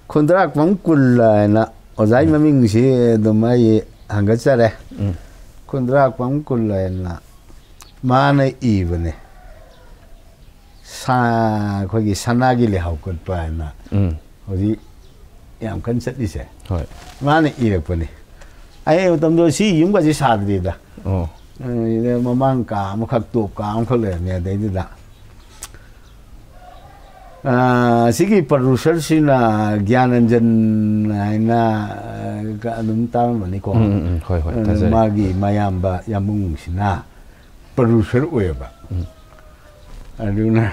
ꯈꯨꯟꯗ꯭ꯔꯥꯛꯄꯝ ꯀꯨꯜ ꯍꯥꯏꯅ ꯑꯣꯖꯥꯒꯤ ꯎꯝ꯫ ꯃꯃꯤꯡꯁꯤ ꯑꯗꯨꯝ ꯑꯩ ꯍꯪꯒꯠꯆꯔꯦ꯫ ꯎꯝ꯫ ꯈꯨꯟꯗ꯭ꯔꯥꯛꯄꯝ ꯀꯨꯜꯂ ꯍꯥꯏꯅ ꯃꯥꯅ ꯏꯕꯅꯦ꯫ ꯁꯥ-, ꯑꯩꯈꯣꯏꯒꯤ ꯁꯅꯥꯒꯤ ꯂꯩꯍꯥꯎ ꯀꯠꯄ ꯍꯥꯏꯅ ꯎꯝ꯫ ꯍꯧꯖꯤꯛ ꯌꯥꯝ ꯀꯟꯅ ꯆꯠꯂꯤꯁꯦ꯫ ꯍꯣꯏ꯫ ꯃꯥꯅ ꯏꯔꯛꯄꯅꯤ꯫ ꯑꯩ ꯃꯇꯝꯗꯣ ꯁꯤ ꯌꯨꯝꯒꯁꯦ ꯁꯥꯗ꯭ꯔꯤꯗ꯫ ꯑꯣ꯫ ꯑꯗꯨꯗ ꯃꯃꯥꯡ ꯀꯥ ꯑꯃꯈꯛ, ꯇꯣꯞ ꯀꯥ ꯑꯃꯈꯛ ꯂꯩꯔꯝꯃꯦ꯫ ꯑꯗꯩꯗꯨꯗ, ꯑꯥ, ꯁꯤꯒꯤ producer ꯁꯤꯅ ꯒ꯭ꯌꯥꯅꯟꯖꯟ ꯍꯥꯏꯅ, ꯑꯥ, ꯑꯗꯨꯝ ꯇꯥꯔꯝꯃꯅꯤꯀꯣ꯫ ꯎꯝ, ꯎꯝ, ꯎꯝ, ꯍꯣꯏ, ꯍꯣꯏ, ꯑꯥ, ꯇꯥꯖꯔꯦ꯫ ꯃꯥꯒꯤ ꯃꯌꯥꯝꯕ ꯌꯥꯝꯕꯨꯡꯁꯤꯅ producer ꯑꯣꯏꯌꯦꯕ꯫ ꯎꯝ꯫ ꯑꯗꯨꯅ,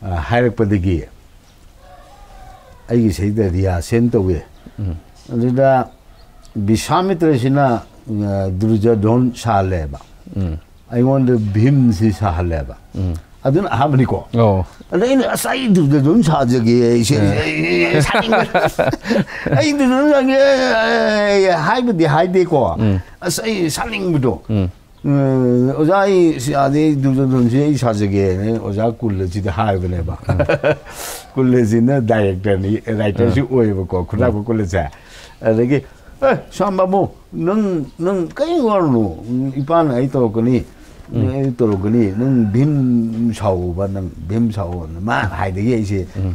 ꯑꯥ, ꯍꯥꯏꯔꯛꯄꯗꯒꯤ ꯑꯩꯒꯤ ꯏꯁꯩꯗ rehearsal ꯇꯧꯋꯦ꯫ ꯎꯝ꯫ ꯑꯗꯨꯗ ꯕꯤꯁ꯭ꯋꯥꯃꯤꯇ꯭ꯔꯁꯤꯅ, ꯑ, ꯗꯨꯔꯖꯣꯙꯟ ꯁꯥꯍꯜꯂꯦꯕ꯫ ꯎꯝ꯫ ꯑꯩꯉꯣꯟꯗ ꯚꯤꯝꯁꯤ ꯁꯥꯍꯜꯂꯦꯕ꯫ ꯎꯝ꯫ ꯑꯗꯨꯅ ꯑꯍꯥꯟꯕꯅꯤꯀꯣ꯫ ꯑꯣ꯫ ꯑꯗ ꯑꯩꯅ, "ꯑꯁ, ꯑꯩ ꯗꯨꯔꯖꯣꯙꯟ ꯁꯥꯖꯒꯦ, ꯑꯩꯁꯦ, ꯑ꯫ ꯑꯩ, ꯑꯩ ꯁꯥꯅꯤꯡꯕ-, ꯑꯩ ꯗꯨꯔꯖꯣꯙꯟ ꯁꯥꯒꯦ, ꯑ, ꯍꯥꯏꯕꯗꯤ ꯍꯥꯏꯗꯦꯀꯣ꯫ ꯎꯝ꯫ ꯑꯁ, ꯑꯩ ꯁꯥꯅꯤꯡꯕꯗꯣ꯫ ꯎꯝ꯫ ꯎꯝ, ꯑꯣꯖꯥ, ꯑꯩ ꯁꯤ-, ꯑꯥꯗꯩ ꯗꯨꯔꯖꯣꯙꯟꯁꯤ ꯑꯩ ꯁꯥꯖꯒꯦꯅ ꯑꯣꯖꯥ ꯀꯨꯜꯂꯁꯤꯗ ꯍꯥꯏꯕꯅꯦꯕ꯫ ꯎꯝ꯫ ꯀꯨꯜꯂꯁꯤꯅ director ꯅꯤ, writer ꯁꯨ ꯑꯥ꯫ ꯑꯣꯏꯌꯦꯕꯀꯣ, ꯈꯨꯟꯗ꯭ꯔꯥꯛꯄꯝ ꯎꯝ꯫ ꯀꯨꯜꯂꯁꯦ꯫ ꯑꯗꯒꯤ, "ꯑꯦ, ꯁ꯭ꯌꯥꯝ ꯕꯥꯕꯨ, ꯅꯪ, ꯅꯪ ꯀꯔꯤꯝ ꯋꯥꯔꯨꯅꯨ, ꯏꯄꯥꯅ ꯑꯩ ꯇꯧꯔꯛꯀꯅꯤ, ꯎꯝ꯫ ꯑꯩ ꯇꯧꯔꯛꯀꯅꯤ, ꯅꯪ ꯚꯤꯝ ꯁꯥꯎꯕ, ꯅꯪ ꯚꯤꯝ ꯁꯥꯎꯕ", ꯃꯥ ꯍꯥꯏꯗꯒꯤ ꯑꯩꯁꯦ ꯎꯝ꯫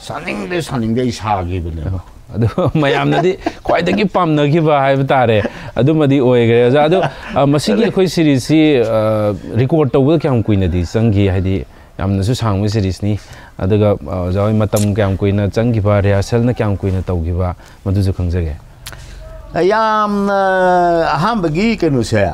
ꯁꯥꯅꯤꯡꯗꯦ, ꯁꯥꯅꯤꯡꯗꯦ, ꯑꯩ ꯁꯥꯈꯤꯕꯅꯦꯕ꯫ ꯑꯣ, ꯑꯗꯨ ꯃꯌꯥꯝꯅꯗꯤ ꯈ꯭ꯋꯥꯏꯗꯒꯤ ꯄꯥꯝꯅꯈꯤꯕ ꯍꯥꯏꯕ ꯇꯥꯔꯦ, ꯑꯗꯨꯃꯗꯤ ꯑꯣꯏꯈ꯭ꯔꯦ꯫ ꯑꯣꯖꯥ, ꯑꯗꯣ, ꯑ, ꯃꯁꯤꯒꯤ ꯑꯩꯈꯣꯏ series ꯁꯤ, ꯑ, record ꯇꯧꯕꯗ ꯀꯌꯥꯝ ꯀꯨꯏꯅꯗꯤ ꯆꯪꯈꯤ? ꯍꯥꯏꯗꯤ, ꯌꯥꯝꯅꯁꯨ ꯁꯥꯡꯕ series ꯅꯤ꯫ ꯑꯗꯨꯒ, ꯑ, ꯑꯣꯖꯥ ꯍꯣꯏ ꯃꯇꯝ ꯀꯌꯥꯝ ꯀꯨꯏꯅ ꯆꯪꯈꯤꯕ, rehearsal ꯅ ꯀꯌꯥꯝ ꯀꯨꯏꯅ ꯇꯧꯈꯤꯕ, ꯃꯗꯨꯁꯨ ꯈꯪꯖꯒꯦ꯫ ꯌꯥꯝꯅ ꯑꯍꯥꯟꯕꯒꯤ ꯀꯩꯅꯣꯁꯦ,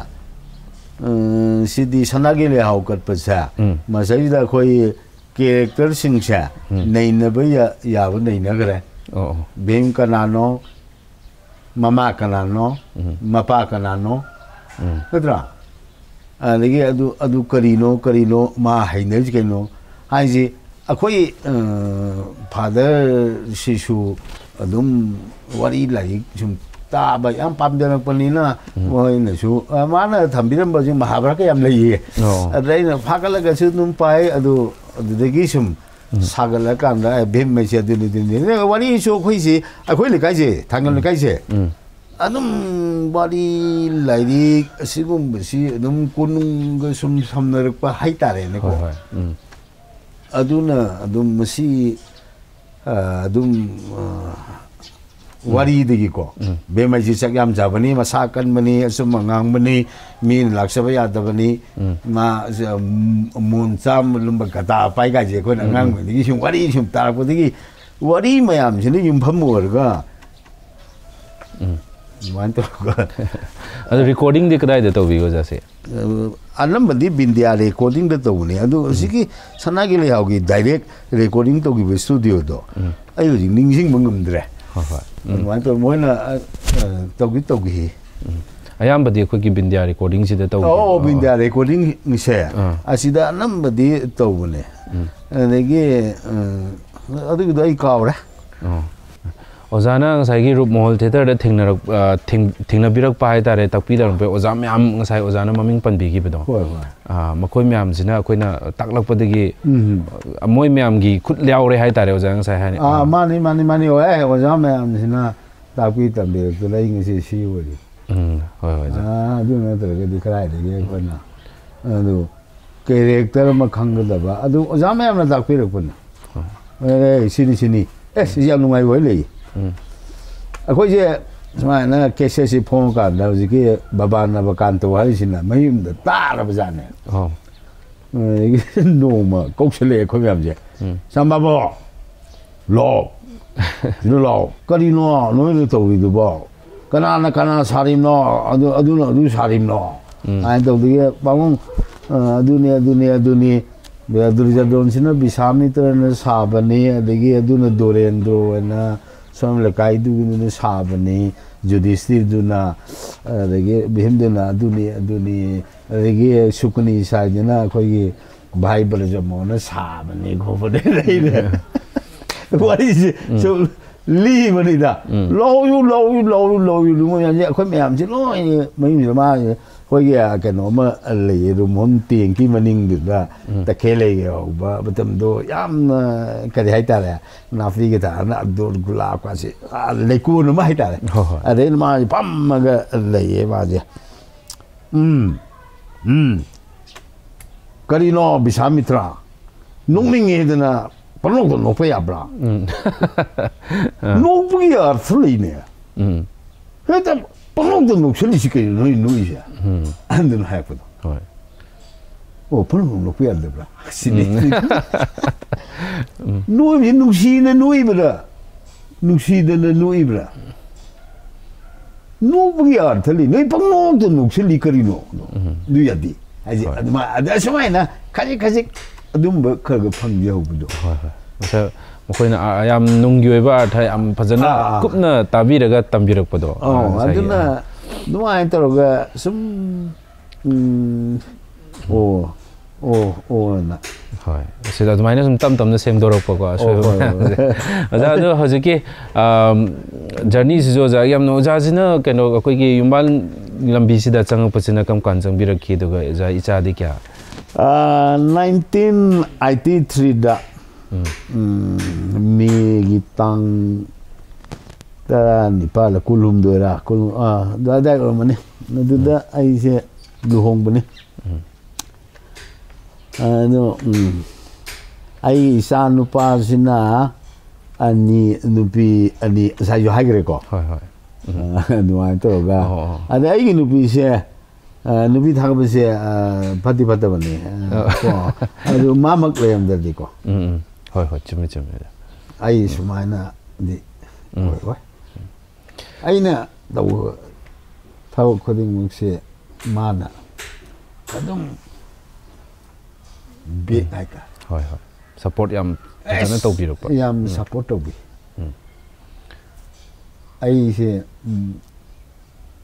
ꯎꯝ, ꯁꯤꯗꯤ ꯁꯅꯥꯒꯤ ꯂꯩꯍꯥꯎ ꯀꯠꯄꯁꯦ, ꯎꯝ꯫ ꯃꯁꯤꯗꯩꯗ ꯑꯩꯈꯣꯏ character ꯁꯤꯡꯁꯦ ꯎꯝ꯫ ꯅꯩꯅꯕ ꯌꯥ-, ꯌꯥꯕ ꯅꯩꯅꯈ꯭ꯔꯦ꯫ ꯑꯣ, ꯑꯣ꯫ ꯚꯤꯝ ꯀꯅꯥꯅꯣ, ꯃꯃꯥ ꯀꯅꯥꯅꯣ, ꯎꯝ꯫ ꯃꯄꯥ ꯀꯅꯥꯅꯣ, ꯎꯝ꯫ ꯅꯠꯇ꯭ꯔꯥ? ꯑꯗꯒꯤ ꯑꯗꯨ, ꯑꯗꯨ ꯀꯔꯤꯅꯣ, ꯀꯔꯤꯅꯣ, ꯃꯥ ꯍꯩꯅꯔꯤꯁꯤ ꯀꯩꯅꯣ ꯍꯥꯏꯁꯤ, ꯑꯩꯈꯣꯏ, ꯑ, father ꯁꯤꯁꯨ ꯑꯗꯨꯝ ꯋꯥꯔꯤ ꯂꯥꯏꯔꯤꯛ ꯁꯨꯝ ꯇꯥꯕ ꯌꯥꯝ ꯄꯥꯝꯖꯔꯛꯄꯅꯤꯅ, ꯎꯝ꯫ ꯃꯣꯏꯅꯁꯨ, ꯑ, ꯃꯥꯅ ꯊꯝꯕꯤꯔꯝꯕꯁꯤ ꯃꯍꯥꯚꯥꯔꯠꯀ ꯌꯥꯝ ꯂꯩꯌꯦ꯫ ꯑꯣ꯫ ꯑꯗꯨꯗ ꯑꯩꯅ ꯐꯥꯒꯠꯂꯒꯁꯨ ꯑꯗꯨꯝ ꯄꯥꯏ, ꯑꯗꯨ ꯑꯗꯨꯗꯒꯤ ꯁꯨꯝ ꯎꯝ꯫ ꯁꯥꯒꯠꯂꯀꯥꯟꯗ, "ꯑꯦ, ꯚꯤꯝ ꯍꯥꯏꯁꯦ ꯑꯗꯨꯅꯤ, ꯑꯗꯨꯅꯤ"꯫ ꯋꯥꯔꯤꯁꯨ ꯑꯩꯈꯣꯏꯁꯤ, ꯑꯩꯈꯣꯏ ꯂꯩꯀꯥꯏꯁꯦ, ꯊꯥꯡꯒꯜ ꯎꯝ꯫ ꯂꯩꯀꯥꯏꯁꯦ, ꯎꯝ꯫ ꯑꯗꯨꯝ ꯋꯥꯔꯤ, ꯂꯥꯏꯔꯤꯛ ꯑꯁꯤꯒꯨꯝꯕꯁꯤ ꯑꯗꯨꯝ ꯀꯣꯅꯨꯡꯒ ꯁꯨꯝ ꯁꯝꯅꯔꯛꯄ ꯍꯥꯏꯇꯥꯔꯦꯅꯦꯀꯣ꯫ ꯍꯣꯏ ꯍꯣꯏ ꯎꯝ ꯑꯗꯨꯅ ꯑꯗꯨꯝ ꯃꯁꯤ ꯑ, ꯑꯗꯨꯝ ꯑ, ꯋꯥꯔꯤꯗꯒꯤꯀꯣ, ꯕꯦꯝꯃꯩꯁꯤ ꯆꯥꯛ ꯌꯥꯝ ꯆꯥꯕꯅꯤ, ꯃꯁꯥ ꯀꯟꯕꯅꯤ, ꯑꯆꯨꯝꯕ ꯉꯥꯡꯕꯅꯤ, ꯃꯤꯅ ꯂꯥꯛꯆꯕ ꯌꯥꯗꯕꯅꯤ, ꯃꯥ ꯑ, ꯃꯣꯟ ꯆꯥꯝꯃ ꯂꯨꯝꯕ ꯒꯗꯥ ꯄꯥꯏ ꯀꯥꯏꯁꯦ ꯑꯩꯈꯣꯏꯅ ꯑꯉꯥꯡ ꯑꯣꯏꯔꯤꯉꯩꯗꯒꯤ ꯁꯨꯝ ꯋꯥꯔꯤ ꯁꯨꯝ ꯇꯥꯔꯛꯄꯗꯒꯤ ꯋꯥꯔꯤ ꯃꯌꯥꯝꯁꯤꯅ ꯌꯨꯝꯐꯝ ꯑꯣꯏꯔꯒ ꯑꯗꯨꯃꯥꯏꯅ ꯇꯧꯔꯒ ꯑꯗꯣ ꯔꯦꯀꯣꯔꯗꯤꯡꯗꯤ ꯀꯗꯥꯏꯗ ꯇꯧꯕꯤꯒꯦ ꯑꯣꯖꯥꯁꯦ? ꯑ, ꯑꯅꯝꯕꯗꯤ ꯕꯤꯟꯗꯤꯌꯥ ꯔꯦꯀꯣꯔꯗꯤꯡꯗ ꯇꯧꯕꯅꯦ꯫ ꯑꯗꯣ ꯍꯧꯖꯤꯛꯀꯤ ꯁꯅꯥꯒꯤ ꯂꯩꯍꯥꯎꯒꯤ ꯗꯥꯏꯔꯦꯛ ꯔꯦꯀꯣꯔꯗꯤꯡ ꯇꯧꯈꯤꯕ ꯁ꯭ꯇꯨꯗꯤꯑꯣꯗꯣ ꯑꯩ ꯍꯧꯖꯤꯛ ꯅꯤꯡꯁꯤꯡꯕ ꯉꯝꯗ꯭ꯔꯦ꯫ ꯍꯣꯏ ꯍꯣꯏ ꯑꯗꯨꯃꯥꯏꯅ ꯇꯧꯔ ꯃꯣꯏꯅ ꯑ, ꯑ, ꯇꯧꯗꯤ ꯇꯧꯈꯤ꯫ ꯑꯌꯥꯝꯕꯗꯤ ꯑꯩꯈꯣꯏꯒꯤ ꯕꯤꯟꯗꯤꯌꯥ ꯔꯦꯀꯣꯔꯗꯤꯡꯁꯤꯗ ꯇꯧꯕ ꯑꯣ, ꯕꯤꯟꯗꯤꯌꯥ ꯔꯦꯀꯣꯔꯗꯤꯡꯁꯦ ꯑꯥ꯫ ꯑꯁꯤꯗ ꯑꯅꯝꯕꯗꯤ ꯇꯧꯕꯅꯦ꯫ ꯑꯗꯒꯤ ꯑ, ꯑꯗꯨꯒꯤꯗꯣ ꯑꯩ ꯀꯥꯎꯔꯦ꯫ ꯑꯣ꯫ ꯑꯣꯖꯥꯅ ꯉꯁꯥꯏꯒꯤ ꯔꯨꯞ ꯃꯣꯍꯣꯜ ꯊꯤꯌꯦꯇꯔꯗ ꯊꯦꯡꯅꯔꯛ ꯑ, ꯊꯦꯡ- ꯊꯦꯡꯅꯕꯤꯔꯛꯄ ꯍꯥꯏꯇꯥꯔꯦ, ꯇꯥꯛꯄꯤ ꯇꯝꯕꯤꯔꯛꯄ ꯑꯣꯖꯥ ꯃꯌꯥꯝ ꯉꯁꯥꯏ ꯑꯣꯖꯥꯅ ꯃꯃꯤꯡ ꯄꯟꯕꯤꯈꯤꯕꯗꯣ꯫ ꯍꯣꯏ ꯍꯣꯏ ꯑ, ꯃꯈꯣꯏ ꯃꯌꯥꯝꯁꯤꯅ ꯑꯩꯈꯣꯏꯅ ꯇꯥꯛꯂꯛꯄꯗꯒꯤ ꯎꯝ ꯑ, ꯃꯣꯏ ꯃꯌꯥꯝꯒꯤ ꯈꯨꯠ ꯌꯥꯎꯔꯦ ꯍꯥꯏꯇꯥꯔꯦ ꯑꯣꯖꯥ ꯉꯁꯥꯏ ꯍꯥꯏꯅꯤ꯫ ꯑꯥ, ꯃꯥꯅꯤ ꯃꯥꯅꯤ ꯃꯥꯅꯤ꯫ ꯑꯣ, ꯑꯦ, ꯑꯣꯖꯥ ꯃꯌꯥꯝꯁꯤꯅ ꯇꯥꯛꯄꯤ ꯇꯝꯕꯤꯔꯛꯇꯅ ꯑꯩ ꯉꯁꯤ ꯁꯤ ꯑꯣꯏꯔꯤ꯫ ꯎꯝ, ꯍꯣꯏ ꯍꯣꯏ ꯑꯣꯖꯥ꯫ ꯑꯥ, ꯑꯗꯨ ꯅꯠꯇ꯭ꯔꯒꯗꯤ ꯀꯗꯥꯏꯗꯒꯤ ꯑꯩꯈꯣꯏꯅ ꯑꯗꯨ ꯀꯦꯔꯦꯛꯇꯔ ꯑꯃ ꯈꯪꯒꯗꯕ ꯑꯗꯨ ꯑꯣꯖꯥ ꯃꯌꯥꯝꯅ ꯇꯥꯛꯄꯤꯔꯛꯄꯅꯤ꯫ ꯑꯦ, ꯁꯤꯅꯤ ꯁꯤꯅꯤ꯫ ꯑꯦ, ꯁꯤꯁꯦ ꯌꯥꯝ ꯅꯨꯡꯉꯥꯏꯕ ꯑꯣꯏ ꯂꯩ꯫ ꯎꯝ ꯑꯩꯈꯣꯏꯁꯦ ꯁꯨꯃꯥꯏꯅ ꯀꯦꯁꯦꯠꯁꯤ ꯐꯣꯡꯉꯀꯥꯟꯗ ꯍꯧꯖꯤꯛꯀꯤ ꯕꯕꯥ ꯅꯕꯀꯥꯟꯇ ꯍꯥꯏꯔꯤꯁꯤꯅ ꯃꯌꯨꯝꯗ ꯇꯥꯔꯕꯖꯥꯠꯅꯦ꯫ ꯑꯣ ꯑꯗꯒꯤ ꯅꯣꯡꯃ ꯀꯧꯁꯜꯂꯛꯑꯦ ꯑꯩꯈꯣꯏ ꯃꯌꯥꯝꯁꯦ꯫ ꯎꯝ "ꯁꯝꯕꯥꯕꯣ, ꯂꯥꯛꯑꯣ, ꯁꯤꯗ ꯂꯥꯛꯑꯣ꯫ ꯀꯔꯤꯅꯣ ꯅꯣꯏꯅ ꯇꯧꯔꯤꯗꯨꯕꯣ? ꯀꯅꯥꯅ ꯀꯅꯥ ꯁꯥꯔꯤꯕꯅꯣ? ꯑꯗꯨ ꯑꯗꯨꯅ ꯑꯗꯨ ꯁꯥꯔꯤꯕꯅꯣ?" ꯎꯝ ꯍꯥꯏꯅ ꯇꯧꯗꯒꯤ ꯄꯥꯕꯨꯡ, ꯑ, ꯑꯗꯨꯅꯤ ꯑꯗꯨꯅꯤ ꯑꯗꯨꯅꯤ, ꯗꯨꯔꯖꯣꯙꯟꯁꯤꯅ ꯕꯤꯁꯥꯃꯤꯇ꯭ꯔꯅ ꯁꯥꯕꯅꯤ, ꯑꯗꯒꯤ ꯑꯗꯨꯅ ꯗꯣꯔꯦꯟꯗ꯭ꯔꯣ ꯍꯥꯏꯅ ꯁꯣꯝ ꯂꯩꯀꯥꯏꯗꯨꯒꯤꯗꯨꯅ ꯁꯥꯕꯅꯤ, ꯌꯨꯙꯤꯁꯇꯤꯔꯗꯨꯅ, ꯑꯗꯒꯤ ꯚꯤꯝꯗꯨꯅ ꯑꯗꯨꯅꯤ ꯑꯗꯨꯅꯤ, ꯑꯗꯒꯤ ꯁꯨꯀꯅꯤ ꯁꯥꯏꯗꯨꯅ ꯑꯩꯈꯣꯏꯒꯤ ꯚꯥꯏ ꯕ꯭ꯔꯖꯃꯣꯍꯟꯅ ꯁꯥꯕꯅꯤ ꯈꯣꯠꯄꯅꯤ꯫ ꯑꯩꯅ ꯋꯥꯔꯤꯁꯦ ꯁꯨꯝ ꯂꯤꯕꯅꯤꯗ꯫ ꯂꯧꯌꯨ ꯂꯧꯌꯨ ꯂꯧꯌꯨ ꯂꯧꯌꯨ ꯂꯧꯌꯨ ꯃꯌꯥꯝꯁꯦ ꯑꯩꯈꯣꯏ ꯃꯌꯥꯝꯁꯦ ꯂꯣꯏꯅ ꯃꯌꯨꯝꯁꯤꯗ ꯃꯥꯁꯦ ꯑꯩꯈꯣꯏꯒꯤ, ꯑ, ꯀꯩꯅꯣ ꯑꯃ ꯂꯩꯌꯦ, ꯔꯨꯝꯍꯣꯟ ꯇꯦꯡꯀꯤ ꯃꯅꯤꯡꯗꯨꯗ ꯎꯝ꯫ ꯇꯈꯦꯜ ꯂꯩꯒꯦ ꯍꯧꯕ ꯃꯇꯝꯗꯣ ꯌꯥꯝꯅ, ꯀꯔꯤ ꯍꯥꯏꯇꯥꯔꯦ, ꯅꯥꯄꯤꯒ ꯊꯥꯔꯅ ꯑꯕꯗꯨꯜ ꯒꯨꯂꯥꯞꯀꯁꯦ, ꯑ, ꯂꯩꯀꯣꯜ ꯑꯃ ꯍꯥꯏꯇꯥꯔꯦ꯫ ꯍꯣꯏ, ꯍꯣꯏ꯫ ꯑꯗꯩ ꯃꯥꯁꯦ ꯐꯝꯃꯒ ꯂꯩꯌꯦ ꯃꯥꯁꯦ꯫ "ꯎꯝ, ꯎꯝ, ꯀꯔꯤꯅꯣ ꯕꯤꯁꯥꯃꯤꯇ꯭ꯔꯥ? ꯅꯣꯛꯅꯤꯡꯉꯦꯗꯅ ꯄꯪꯅꯣꯛꯇ ꯅꯣꯛꯄ ꯌꯥꯕ꯭ꯔꯥ? ꯎꯝ꯫ ꯑꯥ꯫ ꯅꯣꯛꯄꯒꯤ ꯑꯔꯊ ꯂꯩꯅꯦ꯫ ꯎꯝ꯫ ꯍꯦꯛꯇ ꯄꯪꯅꯣꯛꯇ ꯅꯣꯛꯁꯜꯂꯤꯁꯤ ꯀꯩꯅꯣ ꯅꯣꯏ ꯅꯣꯛꯏꯁꯦ?" ꯎꯝ꯫ ꯑꯍꯟꯗꯨꯅ ꯍꯥꯏꯔꯛꯄꯗꯣ꯫ ꯍꯣꯏ꯫ "ꯑꯣ, ꯄꯪꯅꯣꯛ ꯅꯣꯛꯄ ꯌꯥꯗꯕ꯭ꯔꯥ?" ꯁꯤꯅꯤ꯫ ꯎꯝ꯫ ꯎꯝ꯫ ꯅꯣꯛꯏꯁꯦ ꯅꯨꯡꯁꯤꯅ ꯅꯣꯛꯏꯕ꯭ꯔꯥ? ꯅꯨꯡꯁꯤꯗꯅ ꯅꯣꯛꯏꯕ꯭ꯔꯥ? ꯅꯣꯛꯄꯒꯤ ꯑꯥꯔꯊ ꯂꯩ꯫ ꯅꯣꯏ ꯄꯪꯅꯣꯛꯇ ꯅꯣꯛꯁꯤꯜꯂꯤ ꯀꯔꯤꯅꯣ? ꯎꯝ꯫ ꯑꯗꯨ ꯌꯥꯗꯦ꯫ ꯍꯥꯏꯁꯦ ꯍꯣꯏ꯫ ꯑꯗꯨꯃꯥꯏ-, ꯑꯗ ꯑꯁꯨꯃꯥꯏꯅ ꯈꯖꯤꯛ ꯈꯖꯤꯛ ꯑꯗꯨꯝꯕ ꯈꯔ ꯈꯔ ꯐꯪꯖꯍꯧꯕꯗꯣ꯫ ꯍꯣꯏ, ꯍꯣꯏ꯫ ꯉꯁꯥꯏ ꯃꯈꯣꯏꯅ, ꯑ, ꯌꯥꯝ ꯅꯨꯡꯒꯤ ꯑꯣꯏꯕ ꯑꯥꯔꯊ ꯌꯥꯝ ꯐꯖꯅ ꯑꯥ, ꯑꯥ꯫ ꯀꯨꯞꯅ ꯇꯥꯕꯤꯔꯒ ꯇꯝꯕꯤꯔꯛꯄꯗꯣ꯫ ꯑꯧ, ꯑ, ꯉꯁꯥꯏꯒꯤ, ꯑꯗꯨꯅ ꯑ, ꯑꯗꯨꯃꯥꯏꯅ ꯇꯧꯔꯒ ꯁꯨꯝ, ꯎꯝ, ꯑꯣ, ꯑꯣ, ꯑꯣꯅ꯫ ꯍꯣꯏ꯫ ꯁꯤꯗ ꯑꯗꯨꯃꯥꯏꯅ ꯁꯨꯝ ꯇꯞ ꯇꯞꯅ ꯁꯦꯝꯗꯣꯔꯛꯄꯀꯣ, ꯑꯁꯣꯏꯕ ꯑꯣ, ꯍꯣꯏ, ꯍꯣꯏ꯫ ꯃꯌꯥꯝꯁꯦ꯫ ꯑꯣꯖꯥ, ꯑꯗꯣ ꯍꯧꯖꯤꯛꯀꯤ, ꯑꯝ, ꯖꯔꯅꯤꯁꯤꯁꯨ ꯑꯣꯖꯥ ꯌꯥꯝꯅ, ꯑꯣꯖꯥꯁꯤꯅ ꯀꯩꯅꯣ, ꯑꯩꯈꯣꯏꯒꯤ ꯌꯨꯝꯕꯥꯜ ꯂꯝꯕꯤꯁꯤꯗ ꯆꯪꯉꯛꯄꯁꯤꯅ ꯀꯔꯝ ꯀꯥꯟꯗ ꯆꯪꯕꯤꯔꯛꯈꯤ? ꯑꯗꯨꯒ ꯑꯣꯖꯥ ꯏꯆꯥꯗꯤ ꯀꯌꯥ? ꯑ, ꯅꯥꯏꯟꯇꯤꯟ ꯑꯥꯏꯇꯤ ꯊ꯭ꯔꯤꯗ, ꯎꯝ꯫ ꯎꯝ, ꯃꯦꯒꯤ ꯇꯥꯡ ꯇꯔꯥꯅꯤꯄꯥꯜꯂ ꯀꯨꯟꯍꯨꯝꯗꯣꯏꯔꯥ, ꯀꯨꯟ, ꯑꯥ, ꯑꯗꯨꯋꯥꯏ ꯑꯣꯏꯔꯝꯃꯅꯤ꯫ ꯑꯗꯨꯗ ꯎꯝ꯫ ꯑꯩꯁꯦ ꯂꯨꯍꯣꯡꯕꯅꯤ꯫ ꯎꯝ꯫ ꯑꯗꯣ, ꯎꯝ, ꯑꯩꯒꯤ ꯏꯆꯥ ꯅꯨꯄꯥꯁꯤꯅ ꯑꯅꯤ, ꯅꯨꯄꯤ ꯑꯅꯤ, ꯉꯁꯥꯏꯁꯨ ꯍꯥꯏꯈ꯭ꯔꯦꯀꯣ꯫ ꯍꯣꯏ, ꯍꯣꯏ꯫ ꯎꯝ꯫ ꯑ, ꯑꯗꯨꯃꯥꯏꯅ ꯇꯧꯔꯒ꯫ ꯑꯣ, ꯑꯣ꯫ ꯑꯗ ꯑꯩꯒꯤ ꯅꯨꯄꯤꯁꯦ, ꯑ, ꯅꯨꯄꯤ ꯊꯥꯒꯠꯄꯁꯦ, ꯑ, ꯐꯠꯇꯤ ꯐꯠꯇꯕꯅꯦ, ꯑ, ꯑꯣ꯫ ꯀꯣ꯫ ꯑꯗꯨ ꯃꯥꯃꯛ ꯂꯩꯔꯝꯗ꯭ꯔꯗꯤꯀꯣ꯫ ꯎꯝ, ꯎꯝ꯫ ꯍꯣꯏ, ꯍꯣꯏ, ꯆꯨꯝꯃꯤ, ꯆꯨꯝꯃꯤ꯫ ꯑꯩ ꯎꯝ꯫ ꯁꯨꯃꯥꯏꯅꯗꯤ ꯎꯝ꯫ ꯑꯣꯏꯔꯣꯏ꯫ ꯑꯩꯅ ꯇꯧꯕ ꯊꯕꯛ ꯈꯨꯗꯤꯡꯃꯛꯁꯦ ꯃꯥꯅ ꯑꯗꯨꯝ ꯕꯦꯛ ꯎꯝ꯫ ꯍꯥꯏꯇꯥꯔꯦ꯫ ꯍꯣꯏ, ꯍꯣꯏ꯫ ꯁꯄꯣꯔꯠ ꯌꯥꯝ ꯐꯖꯅ ꯑꯁ, ꯇꯧꯕꯤꯔꯛꯄ꯫ ꯌꯥꯝ ꯎꯝ꯫ ꯁꯄꯣꯔꯠ ꯇꯧꯕꯤ꯫ ꯎꯝ꯫ ꯑꯩꯁꯦ, ꯎꯝ,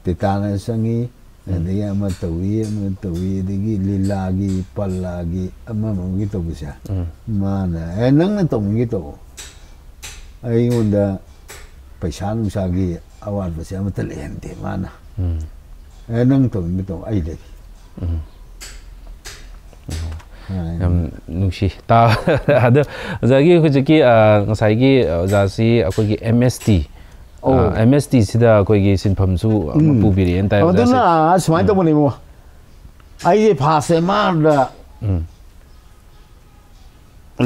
ꯇꯤꯇꯥꯅ ꯆꯪꯉꯤ, ꯎꯝ꯫ ꯑꯗꯒꯤ ꯑꯃ ꯇꯧꯏ, ꯑꯃ ꯇꯧꯏ, ꯑꯗꯒꯤ ꯂꯤꯂꯥꯒꯤ, ꯄꯜꯂꯥꯒꯤ, ꯑꯃ ꯑꯃꯒꯤ ꯇꯧꯕꯁꯦ, ꯎꯝ꯫ ꯃꯥꯅ, "ꯑꯦ, ꯅꯪꯅ ꯇꯧꯅꯤꯡꯒꯦ ꯇꯧ꯫ ꯑꯩꯉꯣꯟꯗ ꯄꯩꯁꯥ ꯅꯨꯡꯁꯥꯒꯤ ꯑꯋꯥꯠꯄꯁꯦ ꯑꯃꯠꯇ ꯂꯩꯍꯟꯗꯦ ꯃꯥꯅ"꯫ ꯎꯝ꯫ ꯑꯦ, ꯅꯪ ꯇꯧꯅꯤꯡꯕ ꯇꯧ, ꯑꯩ ꯂꯩ꯫ ꯌꯥꯝ ꯅꯨꯡꯁꯤ꯫ ꯇꯥ ꯑꯗꯣ ꯑꯣꯖꯥꯒꯤ ꯍꯧꯖꯤꯛꯀꯤ, ꯑ, ꯉꯁꯥꯏꯒꯤ ꯑꯣꯖꯥꯁꯤ ꯑꯩꯈꯣꯏꯒꯤ ꯑꯦꯝ ꯑꯦꯁ ꯇꯤ, ꯑꯧ꯫ ꯑꯦꯝ ꯑꯦꯁ ꯇꯤꯁꯤꯗ ꯑꯩꯈꯣꯏꯒꯤ ꯁꯤꯟꯐꯝꯁꯨ ꯑꯃ ꯎꯝ꯫ ꯄꯨꯕꯤꯔꯛꯑꯦꯅ ꯇꯥꯏ ꯑꯣꯖꯥꯁꯦ꯫ ꯑꯗꯨꯅ ꯁꯨꯃꯥꯏꯅ ꯇꯧꯕꯅꯦꯕꯣ, ꯑꯩꯁꯦ ꯐꯥꯁ ꯑꯦꯝ ꯑꯥꯔꯗ ꯎꯝ꯫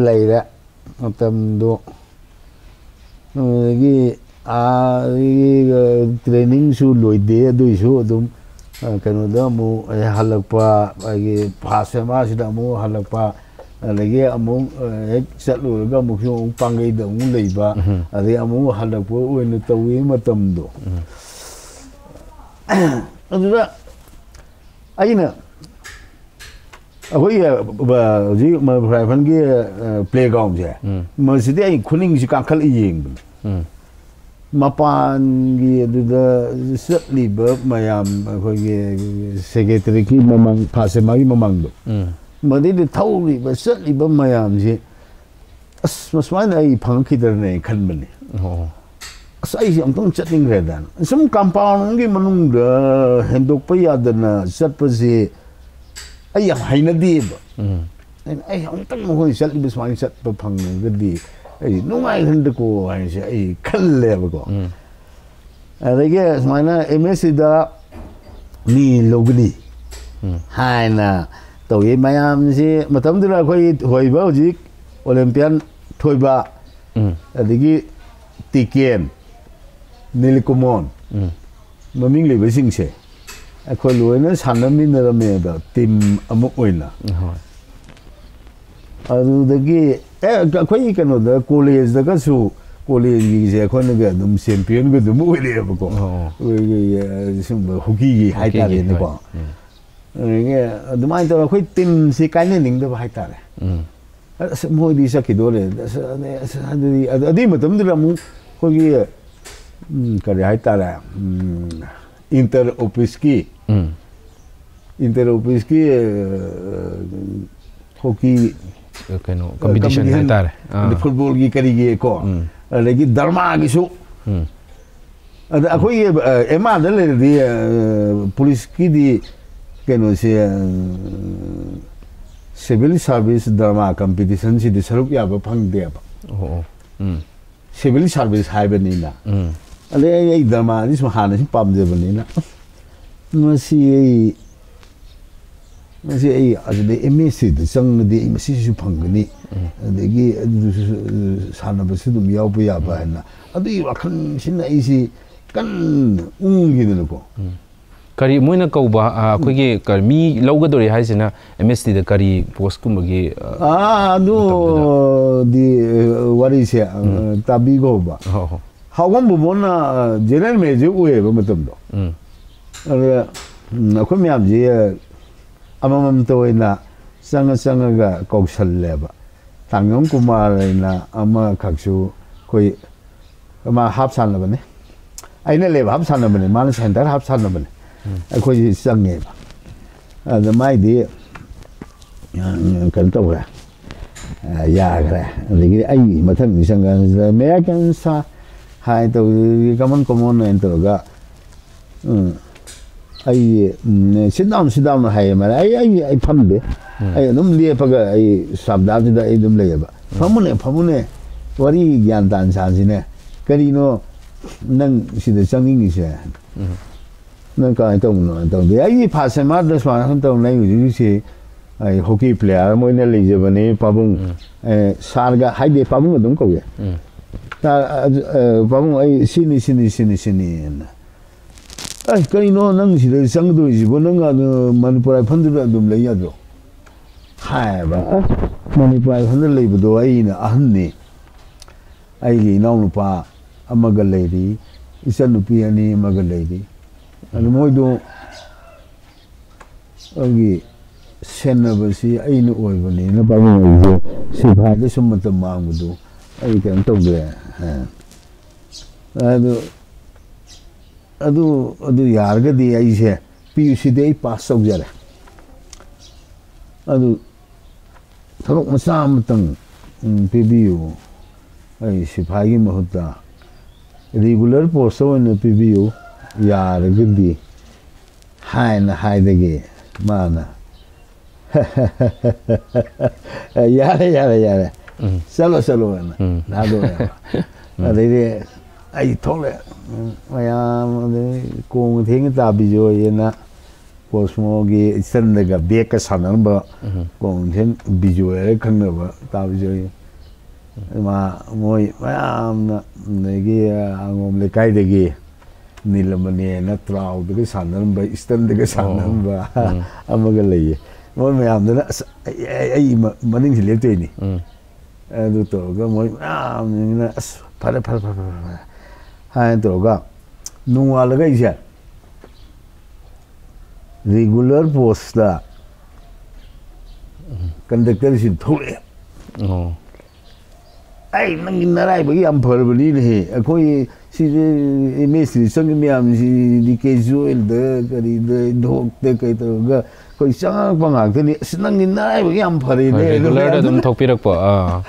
ꯂꯩꯔꯦ ꯃꯇꯝꯗꯣ꯫ ꯑꯗꯒꯤ ꯑꯥ, ꯑꯗꯒꯤ, ꯑ, ꯇ꯭ꯔꯦꯅꯤꯡꯁꯨ ꯂꯣꯏꯗꯦ, ꯑꯗꯨꯏꯁꯨ ꯑꯗꯨꯝ, ꯑ, ꯀꯩꯅꯣꯗ ꯑꯃꯨꯛ ꯍꯜꯂꯛꯄ, ꯑꯩꯒꯤ ꯐꯥꯁ ꯑꯦꯝ ꯑꯥꯔꯁꯤꯗ ꯑꯃꯨꯛ ꯍꯜꯂꯛꯄ, ꯑꯗꯒꯤ ꯑꯃꯨꯛ, ꯑ, ꯍꯦꯛ ꯆꯠꯂꯨꯔꯒ ꯑꯃꯨꯛꯁꯨ ꯑꯃꯨꯛ ꯄꯥꯡꯒꯩꯗ ꯑꯃꯨꯛ ꯂꯩꯕ, ꯎꯝ꯫ ꯑꯗꯩ ꯑꯃꯨꯛ ꯍꯜꯂꯛꯄ ꯑꯣꯏꯅ ꯇꯧꯋꯤ ꯃꯇꯝꯗꯣ꯫ ꯎꯝ꯫ ꯑꯗꯨꯗ ꯑꯩꯅ ꯑꯩꯈꯣꯏꯒꯤ, ꯑ, ꯍꯧꯖꯤꯛ ꯃꯅꯤꯄꯨꯔ ꯔꯥꯏꯐꯜꯒꯤ, ꯑ, ꯄ꯭ꯂꯦꯒ꯭ꯔꯥꯎꯟꯁꯦ, ꯎꯝ꯫ ꯃꯁꯤꯗꯤ ꯑꯩ ꯈꯨꯅꯤꯡꯁꯤ ꯀꯥꯡꯈꯠꯂ ꯌꯦꯡꯕꯅꯤ꯫ ꯎꯝ꯫ ꯃꯄꯥꯟꯒꯤ ꯑꯗꯨꯗ ꯆꯠꯂꯤꯕ ꯃꯌꯥꯝ, ꯑꯩꯈꯣꯏꯒꯤ ꯁꯦꯀ꯭ꯔꯦꯇꯔꯤꯒꯤ ꯃꯃꯥꯡ, ꯐꯥꯁ ꯑꯦꯝ ꯑꯥꯔꯒꯤ ꯃꯃꯥꯡꯗꯣ, ꯎꯝ꯫ ꯃꯗꯩꯗ ꯊꯧꯔꯤꯕ ꯆꯠꯂꯤꯕ ꯃꯌꯥꯝꯁꯤ, ꯑꯁ, ꯃꯁꯨꯃꯥꯏꯅ ꯑꯩ ꯐꯪꯉꯛꯈꯤꯗ꯭ꯔꯅꯦ ꯈꯟꯕꯅꯤ꯫ ꯑꯣ꯫ ꯑꯁ, ꯑꯩꯁꯦ ꯑꯃꯨꯛꯇꯪ ꯆꯠꯅꯤꯡꯈ꯭ꯔꯦꯗꯅ꯫ ꯁꯨꯝ ꯀꯝꯄꯥꯎꯟ ꯑꯃꯒꯤ ꯃꯅꯨꯡꯗ ꯍꯦꯟꯗꯣꯛꯄ ꯌꯥꯗꯅ ꯆꯠꯄꯁꯦ ꯑꯩ ꯌꯥꯝ ꯍꯩꯅꯗꯦꯕ꯫ ꯎꯝ꯫ ꯑꯩꯅ, "ꯑꯩ ꯑꯃꯨꯛꯇꯪ ꯃꯈꯣꯏ ꯆꯠꯂꯤꯕ ꯁꯨꯃꯥꯏꯅ ꯆꯠꯄ ꯐꯪꯉꯒꯗꯤ ꯑꯩ ꯅꯨꯡꯉꯥꯏꯈ꯭ꯔꯦꯗꯀꯣ" ꯍꯥꯏꯁꯦ ꯑꯩ ꯈꯜꯂꯦꯕꯀꯣ꯫ ꯎꯝ꯫ ꯑꯗꯒꯤ ꯁꯨꯃꯥꯏꯅ ꯑꯦꯝ ꯑꯦꯁ ꯁꯤꯗ ꯃꯤ ꯂꯧꯒꯅꯤ ꯎꯝ꯫ ꯍꯥꯏꯅ ꯇꯧꯏ꯫ ꯃꯌꯥꯝꯁꯤ ꯃꯇꯝꯗꯨꯗ ꯑꯩꯈꯣꯏ ꯊꯣꯏꯕ, ꯍꯧꯖꯤꯛ ꯑꯣꯂꯦꯝꯄꯤꯌꯥꯟ ꯊꯣꯏꯕ, ꯎꯝ꯫ ꯑꯗꯒꯤ ꯇꯤꯀꯦꯟ, ꯅꯤꯂꯤꯀꯨꯃꯣꯟ, ꯎꯝ꯫ ꯃꯃꯤꯡ ꯂꯩꯕꯁꯤꯡꯁꯦ ꯑꯩꯈꯣꯏ ꯂꯣꯏꯅ ꯁꯥꯟꯅꯃꯤꯟꯅꯔꯝꯃꯦꯕ, ꯇꯤꯝ ꯑꯃ ꯑꯣꯏꯅ꯫ ꯍꯣꯏ꯫ ꯑꯗꯨꯗꯒꯤ, ꯑꯦ, ꯑꯩꯈꯣꯏꯒꯤ ꯀꯩꯅꯣꯗ, ꯀꯣꯂꯦꯖꯇꯒꯁꯨ, ꯀꯣꯂꯦꯖꯒꯤꯁꯦ ꯑꯩꯈꯣꯏꯅꯒ ꯑꯗꯨꯝ ꯆꯦꯝꯄꯤꯌꯟꯒ ꯑꯗꯨꯝ ꯑꯣꯏꯔꯛꯑꯦꯕꯀꯣ꯫ ꯑꯣ꯫ ꯑꯩꯈꯣꯏꯒꯤ, ꯑ, ꯁꯨꯝꯕ ꯍꯣꯀꯤꯒꯤ ꯍꯥꯏꯇꯥꯔꯦꯅꯦꯀꯣ꯫ ꯍꯣꯏ꯫ ꯎꯝ꯫ ꯑꯗꯒꯤ ꯑꯗꯨꯃꯥꯏꯅ ꯇꯧꯔꯒ ꯑꯩꯈꯣꯏ ꯇꯤꯝꯁꯤ ꯀꯥꯏꯅꯅꯤꯡꯗꯕ ꯍꯥꯏꯇꯥꯔꯦ꯫ ꯎꯝ꯫ ꯑꯁ, ꯃꯣꯏꯗꯤ ꯆꯠꯈꯤꯗꯣꯔꯦ꯫ ꯑꯁ, ꯑꯗꯩ, ꯑꯁ, ꯑꯗꯨꯗꯤ, ꯑꯗꯨ-, ꯑꯗꯨꯏ ꯃꯇꯝꯗꯨꯗ ꯑꯃꯨꯛ ꯑꯩꯈꯣꯏꯒꯤ, ꯎꯝ, ꯀꯔꯤ ꯍꯥꯏꯇꯥꯔꯦ, ꯎꯝ, ꯏꯟꯇꯔ ꯑꯣꯐꯤꯁꯀꯤ, ꯎꯝ꯫ ꯏꯟꯇꯔ ꯑꯣꯐꯤꯁꯀꯤ, ꯑ, ꯍꯣꯀꯤ, ꯀꯩꯅꯣ, ꯀꯝꯄꯤꯇꯤꯁꯟ ꯀꯝꯄꯤꯇꯤꯁꯟ, ꯍꯥꯏꯇꯥꯔꯦ꯫ ꯑꯥ꯫ ꯑꯗꯩ ꯐꯨꯠꯕꯣꯜꯒꯤ ꯀꯔꯤꯒꯤꯀꯣ, ꯎꯝ꯫ ꯑꯗꯒꯤ ꯗꯔꯃꯥꯒꯤꯁꯨ ꯎꯝ꯫ ꯑꯗ ꯑꯩꯈꯣꯏꯒꯤ ꯑꯦꯝ ꯑꯥꯔꯗ ꯂꯩꯔꯗꯤ, ꯑ, ꯄꯨꯂꯤꯁꯀꯤꯗꯤ ꯀꯩꯅꯣꯁꯦ, ꯑ, ꯁꯤꯚꯤꯜ ꯁꯥꯔꯚꯤꯁ ꯗ꯭ꯔꯃꯥ ꯀꯝꯄꯤꯇꯤꯁꯟꯁꯤꯗꯤ ꯁꯔꯨꯛ ꯌꯥꯕ ꯐꯪꯗꯦꯕ꯫ ꯑꯣ ꯑꯣ ꯎꯝ ꯁꯤꯚꯤꯜ ꯁꯥꯔꯚꯤꯁ ꯍꯥꯏꯕꯅꯤꯅ꯫ ꯎꯝ ꯑꯗꯩ ꯑꯩ ꯑꯩ ꯗ꯭ꯔꯃꯥꯗꯤ ꯁꯨꯝ ꯍꯥꯟꯅ ꯁꯨꯝ ꯄꯥꯝꯖꯕꯅꯤꯅ, ꯃꯁꯤ ꯑꯩ ꯃꯁꯤ ꯑꯩ ꯑꯗꯨꯗꯩ ꯑꯦꯝ ꯑꯦꯁ ꯁꯤꯗ ꯆꯪꯉꯗꯤ ꯑꯩ ꯃꯁꯤꯁꯨ ꯐꯪꯒꯅꯤ, ꯑꯗꯒꯤ ꯑꯗꯨꯗꯨꯁꯨ ꯁꯥꯟꯅꯕꯁꯨ ꯑꯗꯨꯝ ꯌꯥꯎꯕ ꯌꯥꯕ ꯍꯥꯏꯅ ꯑꯗꯨꯒꯤ ꯋꯥꯈꯜꯁꯤꯅ ꯑꯩꯁꯤ ꯀꯟꯅ ꯎꯪꯈꯤꯗꯅꯀꯣ꯫ ꯀꯔꯤ ꯃꯣꯏꯅ ꯀꯧꯕ, ꯑ, ꯑꯩꯈꯣꯏꯒꯤ ꯀꯔꯤ, ꯃꯤ ꯂꯧꯒꯗꯧꯔꯤ ꯍꯥꯏꯁꯤꯅ ꯑꯦꯝ ꯑꯦꯁ ꯇꯤꯗ ꯀꯔꯤ ꯄꯣꯁꯀꯨꯝꯕꯒꯤ? ꯑꯥ, ꯑꯗꯨꯗꯤ, ꯑ, ꯋꯥꯔꯤꯁꯦ, ꯑ, ꯇꯥꯕꯤꯈꯣꯕ꯫ ꯍꯣ ꯍꯣ ꯍꯥꯎꯕꯝ ꯕꯨꯕꯣꯟꯅ, ꯑ, ꯖꯦꯅꯔꯦꯜ ꯃꯦꯅꯦꯖꯔ ꯑꯣꯏꯌꯦꯕ ꯃꯇꯝꯗꯣ꯫ ꯎꯝ ꯑꯗꯨꯗ, ꯎꯝ, ꯑꯩꯈꯣꯏ ꯃꯌꯥꯝꯁꯤ, ꯑ, ꯑꯃꯃꯝꯇ ꯑꯣꯏꯅ ꯆꯪꯉ ꯆꯪꯉꯒ ꯀꯧꯁꯜꯂꯦꯕ꯫ ꯇꯥꯡꯖꯝ ꯀꯨꯃꯥꯔ ꯍꯥꯏꯅ ꯑꯃꯈꯛꯁꯨ ꯑꯩꯈꯣꯏ, ꯃꯥ ꯍꯥꯞ ꯁꯥꯟꯅꯕꯅꯦ, ꯑꯩꯅ ꯂꯦꯞ ꯍꯥꯞ ꯁꯥꯟꯅꯕꯅꯦ, ꯃꯥꯅ ꯁꯦꯟꯇꯔ ꯍꯥꯞ ꯁꯥꯟꯅꯕꯅꯦ꯫ ꯑꯩꯈꯣꯏꯁꯤ ꯆꯪꯉꯦꯕ꯫ ꯑꯗ ꯃꯥꯏꯗꯤ, ꯎꯝ, ꯀꯩꯅꯣ ꯇꯧꯈ꯭ꯔꯦ, ꯑ, ꯌꯥꯈ꯭ꯔꯦ꯫ ꯑꯗꯒꯤ ꯑꯩ ꯃꯊꯪꯗꯤ ꯆꯪꯀꯥꯟꯁꯤꯗ ꯃꯦꯔꯥ ꯀꯦꯟꯁꯥ ꯍꯥꯏ ꯇꯧꯕꯗꯒꯤ ꯀꯃꯟ ꯀꯃꯟ ꯍꯥꯏꯅ ꯇꯧꯔꯒ, ꯎꯝ, ꯑꯩ, ꯎꯝ, ꯁꯤꯠ ꯗꯥꯎꯟ ꯁꯤꯠ ꯗꯥꯎꯟ ꯍꯥꯏꯌꯦ ꯃꯥꯅ꯫ ꯑꯩ ꯑꯩ ꯑꯩ ꯐꯝꯗꯦ꯫ ꯑꯩ ꯑꯗꯨꯝ ꯂꯦꯞꯄꯒ ꯑꯩ ꯁꯥꯕꯗꯥꯟꯁꯤꯗ ꯑꯩ ꯑꯗꯨꯝ ꯂꯩꯌꯦꯕ꯫ "ꯐꯝꯃꯨꯅꯦ, ꯐꯝꯃꯨꯅꯦ, ꯋꯥꯔꯤ ꯒ꯭ꯌꯥꯟ ꯇꯥꯅ ꯁꯥꯁꯤꯅꯦ꯫ ꯀꯔꯤꯅꯣ ꯅꯪ ꯁꯤꯗ ꯆꯪꯅꯤꯡꯉꯤꯁꯦ? ꯅꯪ ꯀꯃꯥꯏꯅ ꯇꯧꯕꯅꯣ?" ꯍꯥꯏꯅ ꯇꯧꯗꯦ꯫ ꯑꯩꯒꯤ ꯐꯥꯁ ꯑꯦꯝ ꯑꯥꯔꯗ ꯁꯨꯃꯥꯏꯅ ꯁꯨꯝ ꯇꯧꯅ ꯂꯩ ꯍꯧꯖꯤꯛ ꯍꯧꯖꯤꯛꯁꯤ ꯑꯩ ꯍꯣꯀꯤ ꯄ꯭ꯂꯦꯌꯥꯔ ꯑꯃ ꯑꯣꯏꯅ ꯂꯩꯖꯕꯅꯤ ꯄꯥꯕꯨꯡ꯫ ꯑꯦ, ꯁꯥꯔꯒ ꯍꯥꯏꯗꯦ, ꯄꯥꯕꯨꯡ ꯑꯗꯨꯝ ꯀꯧꯋꯦ꯫ ꯁꯥꯔ, ꯑ, ꯑ, "ꯄꯥꯕꯨꯡ, ꯑꯩ ꯁꯤꯅꯤ, ꯁꯤꯅꯤ, ꯁꯤꯅꯤ, ꯁꯤꯅꯤ" ꯍꯥꯏꯅ꯫ "ꯑꯩ, ꯀꯩꯅꯣ ꯅꯪ ꯁꯤꯗ ꯆꯪꯒꯗꯣꯏꯁꯤꯕꯣ? ꯅꯪ ꯑꯗꯨ ꯃꯅꯤꯄꯨꯔ ꯍꯥꯏꯐꯝꯗꯨꯗ ꯑꯗꯨꯝ ꯂꯩ ꯌꯥꯗ꯭ꯔꯣ?" ꯍꯥꯏꯌꯦꯕ꯫ "ꯑ, ꯃꯅꯤꯄꯨꯔ ꯍꯥꯏꯐꯝꯗ ꯂꯩꯕꯗꯣ ꯑꯩꯅ ꯑꯍꯟꯅꯤ, ꯑꯩꯒꯤ ꯏꯅꯥꯎꯅꯨꯄꯥ ꯑꯃꯒ ꯂꯩꯔꯤ, ꯏꯆꯟꯅꯨꯄꯤ ꯑꯅꯤ ꯑꯃꯒ ꯂꯩꯔꯤ꯫ ꯑꯗꯨ ꯃꯣꯏꯗꯣ ꯑꯩꯒꯤ ꯁꯦꯟꯅꯕꯁꯤ ꯑꯩꯅ ꯑꯣꯏꯕꯅꯤꯅ ꯄꯥꯕꯨꯡ ꯑꯩꯁꯦ ꯁꯤꯐꯥꯏꯗ ꯁꯨꯝ ꯃꯇꯝ ꯃꯥꯡꯕꯗꯨ ꯑꯩ ꯀꯩꯅꯣ ꯇꯧꯗ꯭ꯔꯦ꯫ ꯑꯗꯨ, ꯑꯗꯨ, ꯑꯗꯨ ꯌꯥꯔꯒꯗꯤ ꯑꯩꯁꯦ ꯄꯤ ꯌꯨ ꯁꯤꯗꯤ ꯑꯩ ꯄꯥꯁ ꯇꯧꯖꯔꯦ꯫ ꯑꯗꯨ ꯊꯕꯛ ꯃꯆꯥ ꯑꯃꯇꯪ, ꯎꯝ, ꯄꯤꯕꯤꯌꯨ꯫ ꯑꯩ ꯁꯤꯐꯥꯏꯒꯤ ꯃꯍꯨꯠꯇ ꯔꯤꯒꯨꯂꯔ ꯄꯣꯁꯇ ꯑꯣꯏꯅ ꯄꯤꯕꯤꯌꯨ ꯌꯥꯔꯒꯗꯤ ꯍꯥꯏꯅ ꯍꯥꯏꯗꯒꯤ ꯃꯥꯅ "ꯌꯥꯔꯦ, ꯌꯥꯔꯦ, ꯌꯥꯔꯦ, ꯎꯝ ꯆꯠꯂꯣ, ꯆꯠꯂꯣꯅ ꯎꯝ ꯊꯥꯗꯣꯛꯑꯦꯕ꯫ ꯑꯗꯩꯗꯤ ꯑꯩ ꯊꯣꯛꯂꯛꯑꯦ꯫ ꯎꯝ, ꯃꯌꯥꯝ ꯑꯗꯩ ꯀꯣꯡ ꯊꯦꯡꯅ ꯇꯥꯕꯤꯖꯣꯏꯅ ꯀꯣꯁꯃꯣꯒꯤ ꯏꯁꯇꯟꯗꯒ ꯕꯦꯛꯀ ꯁꯥꯟꯅꯔꯝꯕ ꯎꯝ ꯀꯣꯡ ꯊꯦꯡ ꯕꯤꯖꯣꯏ ꯍꯥꯏꯔ ꯈꯪꯅꯕ ꯇꯥꯕꯤꯖꯣꯏ꯫ ꯃꯥ ꯃꯣꯏ ꯃꯌꯥꯝꯅ ꯑꯗꯒꯤ ꯑꯉꯣꯝ ꯂꯩꯀꯥꯏꯗꯒꯤ ꯅꯤꯂꯃꯅꯤꯅ ꯇ꯭ꯔꯥꯎꯗꯒ ꯁꯥꯟꯅꯔꯝꯕ ꯏꯁꯇꯟꯗꯒ ꯁꯥꯟꯅꯔꯝꯕ ꯎꯝ ꯑꯃꯒ ꯂꯩꯌꯦ꯫ ꯃꯣꯏ ꯃꯌꯥꯝꯗꯨꯅ "ꯑꯁ ꯑꯩ ꯑꯩ- ꯑꯩ ꯃ- ꯃꯅꯤꯡꯁꯤ ꯂꯦꯞꯇꯣꯏꯅꯤ" ꯎꯝ ꯑꯗꯨ ꯇꯧꯔꯒ ꯃꯣꯏ ꯃꯌꯥꯝꯁꯤꯡꯅ "ꯑꯁ ꯐꯔꯦ ꯐꯔꯦ ꯐꯔꯦ ꯐꯔꯦ ꯐꯔꯦ" ꯍꯥꯏꯅ ꯇꯧꯔꯒ ꯅꯣꯡꯉꯥꯜꯂꯒ ꯑꯩꯁꯦ ꯔꯤꯒꯨꯂꯔ ꯄꯣꯁꯇ ꯀꯟꯗꯛꯇꯔꯁꯤ ꯊꯣꯛꯂꯛꯑꯦ꯫ ꯑꯣ "ꯑꯩ ꯅꯪꯒꯤ ꯅꯔꯥꯏꯕꯛ ꯌꯥꯝ ꯐꯔꯕꯅꯤꯅꯦꯍꯦ, ꯑꯩꯈꯣꯏ ꯁꯤꯁꯦ ꯑꯦꯝ ꯑꯦꯁ ꯇꯤ ꯆꯪꯉꯤ ꯃꯌꯥꯝꯁꯤꯗꯤ ꯀꯦꯖꯨꯋꯦꯜꯗ ꯀꯔꯤꯗ ꯗꯣꯛꯇ ꯀꯩ ꯇꯧꯔꯒ ꯑꯩꯈꯣꯏ ꯆꯪꯉꯛꯄ ꯉꯥꯛꯇꯅꯤ꯫ ꯑꯁ ꯅꯪꯒꯤ ꯅꯔꯥꯏꯕꯛ ꯌꯥꯝ ꯐꯔꯦꯅꯦ" ꯑꯗꯨ ꯔꯤꯒꯨꯂꯔꯗ ꯃꯌꯥꯝꯗꯨꯅ ꯑꯗꯨꯝ ꯊꯣꯛꯄꯤꯔꯛꯄ꯫ ꯑꯥ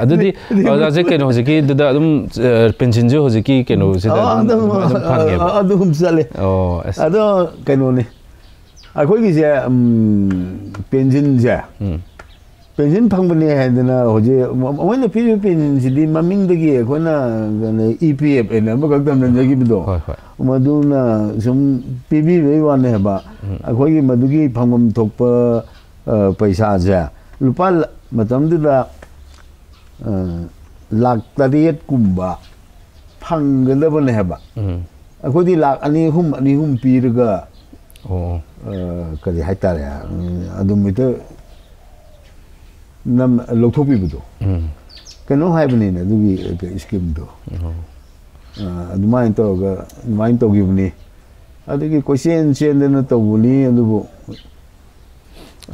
ꯑꯗꯨꯗꯤ ꯑꯣꯖꯥꯁꯦ ꯀꯩꯅꯣ ꯍꯧꯖꯤꯛꯀꯤꯗꯨꯗ ꯑꯗꯨꯝ ꯑ, ꯄꯦꯟꯁꯤꯟꯁꯨ ꯍꯧꯖꯤꯛꯀꯤ ꯀꯩꯅꯣꯁꯤꯗ ꯑꯣ, ꯑꯗꯨꯝ ꯑꯗꯨꯝ ꯑꯗꯨꯝ ꯐꯪꯉꯦꯕ꯫ ꯑꯗꯨꯝ ꯆꯠꯂꯦ꯫ ꯑꯣ ꯑꯁ ꯑꯗꯣ ꯀꯩꯅꯣꯅꯤ, ꯑꯩꯈꯣꯏꯒꯤꯁꯦ ꯎꯝ, ꯄꯦꯟꯁꯤꯟꯁꯦ ꯎꯝ ꯄꯦꯟꯁꯤꯟ ꯐꯪꯕꯅꯦ ꯍꯥꯏꯗꯅ ꯍꯧꯖꯤꯛ ꯃ- ꯃꯣꯏꯅ ꯄꯤꯔꯤꯕ ꯄꯦꯟꯁꯤꯟꯁꯤꯗꯤ ꯃꯃꯤꯡꯗꯒꯤ ꯑꯩꯈꯣꯏꯅ ꯏ ꯄꯤ ꯑꯦꯐ ꯑꯦꯅ ꯑꯃꯈꯛ ꯇꯝꯅꯖꯈꯤꯕꯗꯣ, ꯍꯣꯏ ꯍꯣꯏ ꯃꯗꯨꯅ ꯁꯨꯝ ꯄꯤꯕꯤꯕꯩ ꯋꯥꯅꯦ ꯍꯥꯏꯕ꯫ ꯎꯝ ꯑꯩꯈꯣꯏꯒꯤ ꯃꯗꯨꯒꯤ ꯐꯪꯐꯝ ꯊꯣꯛꯄ ꯑ, ꯄꯩꯁꯥꯁꯦ ꯂꯨꯄꯥ ꯂ- ꯃꯇꯝꯗꯨꯗ ꯑ, ꯂꯥꯛ ꯇꯔꯦꯠꯀꯨꯝꯕ ꯐꯪꯒꯗꯕꯅꯦ ꯍꯥꯏꯕ꯫ ꯎꯝ ꯑꯩꯈꯣꯏꯗꯤ ꯂꯥꯛ ꯑꯅꯤ ꯑꯍꯨꯝ ꯑꯅꯤ ꯑꯍꯨꯝ ꯄꯤꯔꯒ ꯑꯣ ꯑ, ꯀꯔꯤ ꯍꯥꯏꯇꯥꯔꯦ, ꯎꯝ, ꯑꯗꯨꯝ ꯍꯦꯛꯇ ꯅꯝ ꯂꯧꯊꯣꯛꯄꯤꯕꯗꯣ꯫ ꯎꯝ ꯀꯩꯅꯣ ꯍꯥꯏꯕꯅꯤꯅꯦ ꯑꯗꯨꯒꯤ ꯏꯁꯀꯤꯝꯗꯣ꯫ ꯑꯣ ꯑ, ꯑꯗꯨꯃꯥꯏꯅ ꯇꯧꯔꯒ ꯑꯗꯨꯃꯥꯏꯅ ꯇꯧꯈꯤꯕꯅꯤ꯫ ꯑꯗꯒꯤ ꯀꯣꯏꯆꯦꯟ ꯆꯦꯟꯗꯅ ꯇꯧꯕꯅꯤ ꯑꯗꯨꯕꯨ꯫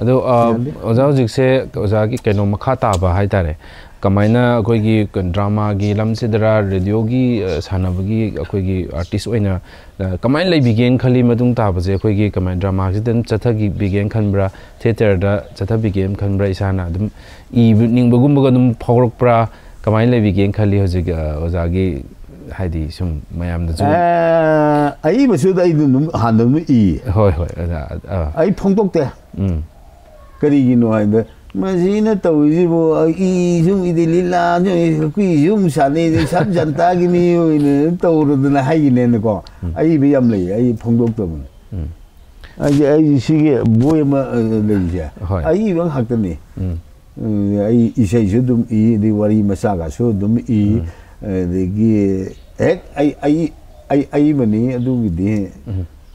ꯑꯗꯣ ꯑ, ꯌꯥꯅꯤ꯫ ꯑꯣꯖꯥ ꯍꯧꯖꯤꯛꯁꯦ ꯑꯣꯖꯥꯒꯤ ꯀꯩꯅꯣ ꯃꯈꯥ ꯇꯥꯕ ꯍꯥꯏꯇꯥꯔꯦ, ꯀꯃꯥꯏꯅ ꯑꯩꯈꯣꯏꯒꯤ ꯗ꯭ꯔꯃꯥꯒꯤ ꯂꯝꯁꯤꯗꯔ ꯔꯦꯗꯤꯑꯣꯒꯤ ꯑ, ꯁꯥꯟꯅꯕꯒꯤ ꯑꯩꯈꯣꯏꯒꯤ ꯑꯥꯔꯇꯤꯁ ꯑꯣꯏꯅ ꯑ, ꯀꯃꯥꯏꯅ ꯂꯩꯕꯤꯒꯦꯅ ꯈꯜꯂꯤ? ꯃꯇꯨꯡ ꯇꯥꯕꯁꯦ ꯑꯩꯈꯣꯏꯒꯤ ꯀꯃꯥꯏꯅ ꯗ꯭ꯔꯃꯥꯁꯤꯗ ꯑꯗꯨꯝ ꯆꯠꯊꯈꯤꯕꯤꯒꯦꯅ ꯈꯟꯕ꯭ꯔꯥ, ꯊꯤꯌꯦꯇꯔꯗ ꯆꯠꯊꯕꯤꯒꯦꯅ ꯈꯟꯕ꯭ꯔꯥ? ꯏꯁꯥꯅ ꯑꯗꯨꯝ ꯏꯕ ꯅꯤꯡꯕꯒꯨꯝꯕꯒ ꯑꯗꯨꯝ ꯐꯥꯎꯔꯛꯄ꯭ꯔꯥ? ꯀꯃꯥꯏꯅ ꯂꯩꯕꯤꯒꯦꯅ ꯈꯜꯂꯤ ꯍꯧꯖꯤꯛ ꯑ, ꯑꯣꯖꯥꯒꯤ ꯍꯥꯏꯗꯤ ꯁꯨꯝ ꯃꯌꯥꯝꯗꯁꯨ ꯑ, ꯑꯏꯕꯁꯨ ꯑꯩ ꯑꯗꯨꯝ ꯍꯥꯟꯅ ꯑꯗꯨꯝ ꯏ ꯍꯣꯏ ꯍꯣꯏ ꯑꯣꯖꯥ ꯑꯥ ꯑꯩ ꯐꯣꯡꯗꯣꯛꯇꯦ ꯎꯝ ꯀꯔꯤꯒꯤꯅꯣ ꯍꯥꯏꯕꯗ ꯃꯁꯤꯅ ꯇꯧꯔꯤꯁꯤꯕꯨ ꯏ ꯁꯨꯝ ꯏꯗꯤ ꯂꯤꯂꯥ ꯁꯨꯝ ꯏꯗꯤ ꯀꯨꯏ ꯁꯨꯝ ꯁꯥꯟꯅꯩ ꯁꯕ ꯖꯟꯇꯥꯒꯤ ꯃꯤ ꯑꯣꯏꯅ ꯇꯧꯔꯗꯅ ꯍꯥꯏꯈꯤꯅꯦꯅꯀꯣ ꯑꯏꯕ ꯌꯥꯝ ꯂꯩ ꯑꯩ ꯐꯣꯡꯗꯣꯛꯇꯕꯅꯤ ꯎꯝ ꯑꯩꯁꯦ ꯑꯩ ꯁꯤꯒꯤ ꯕꯣꯏ ꯑꯃ ꯑ, ꯂꯩꯔꯤꯁꯦ ꯍꯣꯏ꯫ ꯑꯏꯕ ꯉꯥꯛꯇꯅꯤ ꯎꯝ ꯎꯝ, ꯑꯩ ꯏꯁꯩꯁꯨ ꯑꯗꯨꯝ ꯏ ꯑꯗꯩ ꯋꯥꯔꯤ ꯃꯆꯥꯒꯁꯨ ꯑꯗꯨꯝ ꯏ ꯑꯗꯒꯤ ꯍꯦꯛ ꯑꯩ ꯑꯩ ꯑꯩ ꯑꯏꯕꯅꯤ ꯑꯗꯨꯒꯤꯗꯤ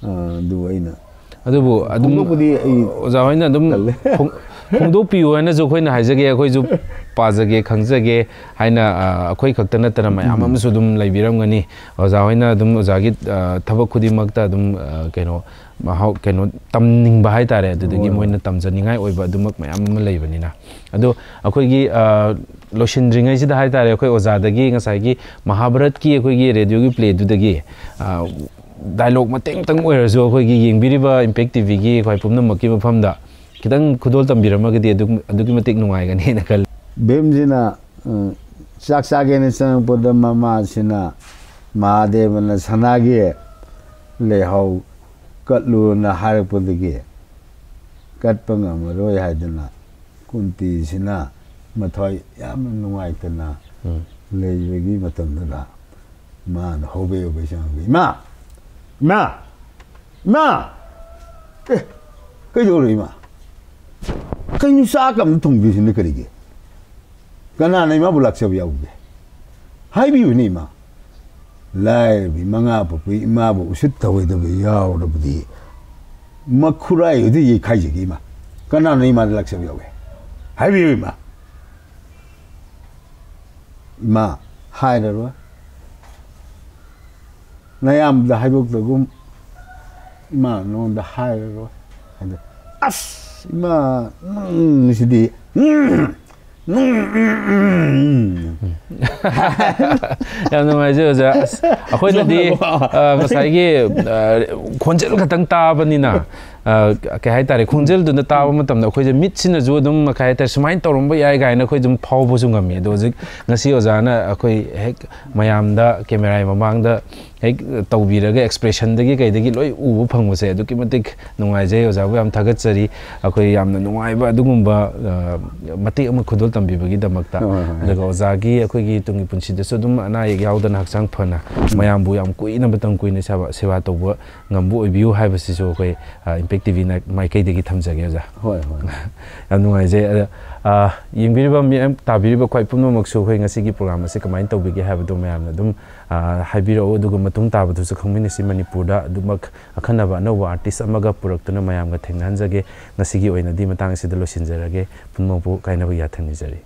ꯑ, ꯑꯗꯨ ꯑꯩꯅ ꯑꯗꯨꯕꯨ ꯑꯗꯨꯝ ꯐꯣꯡꯗꯣꯛꯄꯗꯤ ꯑꯩ ꯑꯣꯖꯥ ꯍꯣꯏꯅ ꯑꯗꯨꯝ ꯇꯜꯂꯦ꯫ ꯐꯣꯡ- ꯐꯣꯡꯗꯣꯛꯄꯤꯌꯨ ꯍꯥꯏꯅꯁꯨ ꯑꯩꯈꯣꯏꯅ ꯍꯥꯏꯖꯒꯦ ꯑꯩꯈꯣꯏꯁꯨ ꯄꯥꯖꯒꯦ ꯈꯪꯖꯒꯦ ꯍꯥꯏꯅ ꯑ, ꯑꯩꯈꯣꯏ ꯈꯛꯇ ꯅꯠꯇꯅ ꯃꯌꯥꯝ ꯑꯃꯁꯨ ꯑꯗꯨꯝ ꯂꯩꯕꯤꯔꯝꯒꯅꯤ ꯑꯣꯖꯥ ꯍꯣꯏꯅ ꯑꯗꯨꯝ ꯑꯣꯖꯥꯒꯤ ꯑ, ꯊꯕꯛ ꯈꯨꯗꯤꯡꯃꯛꯇ ꯑꯗꯨꯝ ꯑ, ꯀꯩꯅꯣ ꯃꯍꯥꯎ ꯀꯩꯅꯣ ꯇꯝꯅꯤꯡꯕ ꯍꯥꯏꯇꯥꯔꯦ ꯑꯗꯨꯗꯒꯤ ꯍꯣꯏ, ꯍꯣꯏ꯫ ꯃꯣꯏꯅ ꯇꯝꯖꯅꯤꯡꯉꯥꯏ ꯑꯣꯏꯕ ꯑꯗꯨꯃꯛ ꯃꯌꯥꯝ ꯑꯃ ꯂꯩꯕꯅꯤꯅ ꯑꯗꯣ ꯑꯩꯈꯣꯏꯒꯤ ꯑ, ꯂꯣꯏꯁꯤꯟꯗ꯭ꯔꯤꯉꯩꯁꯤꯗ ꯍꯥꯏꯇꯥꯔꯦ ꯑꯩꯈꯣꯏ ꯑꯣꯖꯥꯗꯒꯤ ꯉꯁꯥꯏꯒꯤ ꯃꯍꯥꯚꯥꯔꯠꯀꯤ ꯑꯩꯈꯣꯏꯒꯤ ꯔꯦꯗꯤꯑꯣꯒꯤ ꯄ꯭ꯂꯦꯗꯨꯗꯒꯤ ꯑ, ꯗꯥꯏꯂꯣꯛ ꯃꯇꯦꯛ ꯃꯇꯪ ꯑꯣꯏꯔꯁꯨ ꯑꯩꯈꯣꯏꯒꯤ ꯌꯦꯡꯕꯤꯔꯤꯕ ꯏꯝꯄꯦꯛ ꯇꯤꯚꯤꯒꯤ ꯑꯩꯈꯣꯏ ꯄꯨꯝꯅꯃꯛꯀꯤ ꯃꯐꯝꯗ ꯈꯤꯇꯪ ꯈꯨꯗꯣꯜ ꯇꯝꯕꯤꯔꯝꯃꯒꯗꯤ ꯑꯗꯨꯛ- ꯑꯗꯨꯛꯀꯤ ꯃꯇꯤꯛ ꯅꯨꯡꯉꯥꯏꯒꯅꯤꯅ ꯈꯜꯂꯤ ꯚꯤꯝꯁꯤꯅ ꯎꯝ, ꯆꯥꯛ ꯆꯥꯒꯦꯅ ꯆꯪꯉꯛꯄꯗ ꯃꯃꯥꯁꯤꯅ ꯃꯍꯥꯗꯦꯕꯅ ꯁꯅꯥꯒꯤ ꯂꯩꯍꯥꯎ ꯀꯠꯂꯨꯅ ꯍꯥꯏꯔꯛꯄꯗꯒꯤ ꯀꯠꯄ ꯉꯝꯃꯔꯣꯏ ꯍꯥꯏꯗꯅ ꯀꯨꯟꯇꯤꯁꯤꯅ ꯃꯊ꯭ꯋꯥꯏ ꯌꯥꯝꯅ ꯅꯨꯡꯉꯥꯏꯇꯅ ꯎꯝ꯫ ꯂꯩꯕꯒꯤ ꯃꯇꯝꯗꯨꯗ ꯃꯥꯅ ꯍꯣꯕꯦ ꯍꯣꯕꯦ ꯆꯪꯉꯛꯄ ꯏꯃꯥ ꯏꯃꯥ ꯏꯃꯥ ꯑꯦ ꯀꯩꯗꯧꯔꯦ ꯏꯃꯥ ꯀꯩꯅꯣ ꯆꯥꯛ ꯑꯃ ꯊꯣꯡꯕꯤꯁꯤꯅ ꯀꯔꯤꯒꯤ ꯀꯅꯥꯅ ꯏꯃꯥꯕꯨ ꯂꯥꯛꯆꯕ ꯌꯥꯎꯒꯦ ꯍꯥꯏꯕꯤꯌꯨꯅꯦ ꯏꯃꯥ ꯂꯥꯏꯔꯕꯤ ꯃꯉꯥ ꯄꯣꯛꯄꯤ ꯏꯃꯥꯕꯨ ꯎꯁꯤꯠ ꯊꯑꯣꯏꯗꯕ ꯌꯥꯎꯔꯕꯗꯤ ꯃꯈꯨꯔꯥꯏ ꯍꯣꯏꯗ ꯌꯩꯈꯥꯏꯖꯒꯦ ꯏꯃꯥ ꯀꯅꯥꯅ ꯏꯃꯥꯗ ꯂꯥꯛꯆꯕ ꯌꯥꯎꯒꯦ ꯍꯥꯏꯕꯤꯌꯨ ꯏꯃꯥ ꯏꯃꯥ ꯍꯥꯏꯔꯔꯣꯏ ꯅꯌꯥꯝꯕꯗ ꯍꯥꯏꯗꯣꯛꯇꯒꯨꯝ ꯏꯃꯥ ꯅꯉꯣꯟꯗ ꯍꯥꯏꯔꯔꯣꯏ ꯍꯥꯏꯗ ꯑꯁ ꯏꯃꯥ ꯅꯪꯁꯤꯗꯤ ꯎꯝ, ꯎꯝ, ꯎꯝ, ꯎꯝ, ꯎꯝ." ꯌꯥꯝ ꯅꯨꯡꯉꯥꯏꯖꯩ ꯑꯣꯖꯥ ꯑꯁ ꯑꯩꯈꯣꯏꯅꯗꯤ ꯅꯣꯛꯅꯕ꯫ ꯑ, ꯉꯁꯥꯏꯒꯤ ꯑ, ꯈꯣꯟꯖꯦꯜ ꯈꯛꯇꯪ ꯇꯥꯕꯅꯤꯅ ꯑ, ꯀꯩ ꯍꯥꯏꯇꯥꯔꯦ, ꯈꯣꯟꯖꯦꯜꯗꯨꯅ ꯇꯥꯕ ꯃꯇꯝꯗ ꯑꯩꯈꯣꯏꯁꯦ ꯃꯤꯠꯁꯤꯅꯁꯨ ꯑꯗꯨꯝ, ꯀꯩ ꯍꯥꯏꯇꯥꯔꯦ, ꯁꯨꯃꯥꯏꯅ ꯇꯧꯔꯝꯕ ꯌꯥꯏ ꯀꯥꯏꯅ ꯑꯩꯈꯣꯏ ꯑꯗꯨꯝ ꯐꯥꯎꯕꯁꯨ ꯉꯝꯃꯤ꯫ ꯑꯗꯣ ꯍꯧꯖꯤꯛ ꯉꯁꯤ ꯑꯣꯖꯥꯅ ꯑꯩꯈꯣꯏ ꯍꯦꯛ ꯃꯌꯥꯝꯗ ꯀꯦꯃꯦꯔꯥꯒꯤ ꯃꯃꯥꯡꯗ ꯍꯦꯛ ꯇꯧꯕꯤꯔꯒ expressionꯗꯒꯤ ꯀꯩꯗꯒꯤ ꯂꯣꯏ ꯎꯕ ꯐꯪꯕꯁꯦ ꯑꯗꯨꯛꯀꯤ ꯃꯇꯤꯛ ꯅꯨꯡꯉꯥꯏꯖꯩ꯫ ꯑꯣꯖꯥꯕꯨ ꯌꯥꯝ ꯊꯥꯒꯠꯆꯔꯤ꯫ ꯑꯩꯈꯣꯏ ꯌꯥꯝꯅ ꯅꯨꯡꯉꯥꯏꯕ ꯑꯗꯨꯒꯨꯝꯕ, ꯑ, ꯃꯇꯦꯛ ꯑꯃ ꯈꯨꯗꯣꯜ ꯇꯝꯕꯤꯕꯒꯤꯗꯃꯛꯇ꯫ ꯍꯣꯏ, ꯍꯣꯏ, ꯍꯣꯏ꯫ ꯑꯗꯨꯒ ꯑꯣꯖꯥꯒꯤ ꯑꯩꯈꯣꯏꯒꯤ ꯇꯨꯡꯒꯤ ꯄꯨꯟꯁꯤꯗꯁꯨ ꯑꯗꯨꯝ ꯑꯅꯥ ꯑꯌꯦꯛ ꯌꯥꯎꯗꯅ ꯍꯛꯆꯥꯡ ꯐꯅ ꯃꯌꯥꯝꯕꯨ ꯌꯥꯝ ꯀꯨꯏꯅ ꯃꯇꯝ ꯀꯨꯏꯅ ꯁꯦꯕꯥ, ꯁꯦꯕꯥ ꯇꯧꯕ ꯉꯝꯕ ꯑꯣꯏꯕꯤꯌꯨ ꯍꯥꯏꯕꯁꯤꯁꯨ ꯑꯩꯈꯣꯏ, ꯑ, Impact TVꯅ ꯃꯥꯏꯀꯩꯗꯒꯤ ꯊꯝꯖꯒꯦ, ꯑꯣꯖꯥ꯫ ꯍꯣꯏ, ꯍꯣꯏ꯫ ꯌꯥꯝ ꯅꯨꯡꯉꯥꯏꯖꯩ꯫ ꯑꯗ, ꯑ, ꯌꯦꯡꯕꯤꯔꯤꯕ ꯃꯤꯌꯥꯝ, ꯇꯥꯕꯤꯔꯤꯕ ꯈ꯭ꯋꯥꯏ ꯄꯨꯝꯅꯃꯛꯁꯨ ꯑꯩꯈꯣꯏ ꯉꯁꯤꯒꯤ program ꯑꯁꯤ ꯀꯃꯥꯏꯅ ꯇꯧꯕꯤꯒꯦ ꯍꯥꯏꯕꯗꯣ ꯃꯌꯥꯝꯅ ꯑꯗꯨꯝ, ꯑ, ꯍꯥꯏꯕꯤꯔꯛꯎ, ꯑꯗꯨꯒ ꯃꯇꯨꯡ ꯇꯥꯕꯗꯁꯨ ꯈꯪꯃꯤꯟꯅꯁꯤ꯫ ꯃꯅꯤꯄꯨꯔꯗ ꯑꯗꯨꯃꯛ ꯑꯈꯟꯅꯕ ꯑꯅꯧꯕ artist ꯑꯃꯒ ꯄꯨꯔꯛꯇꯨꯅ ꯃꯌꯥꯝꯒ ꯊꯦꯡꯅꯍꯟꯖꯒꯦ꯫ ꯉꯁꯤꯒꯤ ꯑꯣꯏꯅꯗꯤ ꯃꯇꯥꯡ ꯑꯁꯤꯗ ꯂꯣꯏꯁꯤꯟꯖꯔꯒꯦ꯫ ꯄꯨꯝꯅꯃꯛꯄꯨ ꯀꯥꯏꯅꯕ ꯌꯥꯊꯪ ꯅꯤꯖꯔꯤ꯫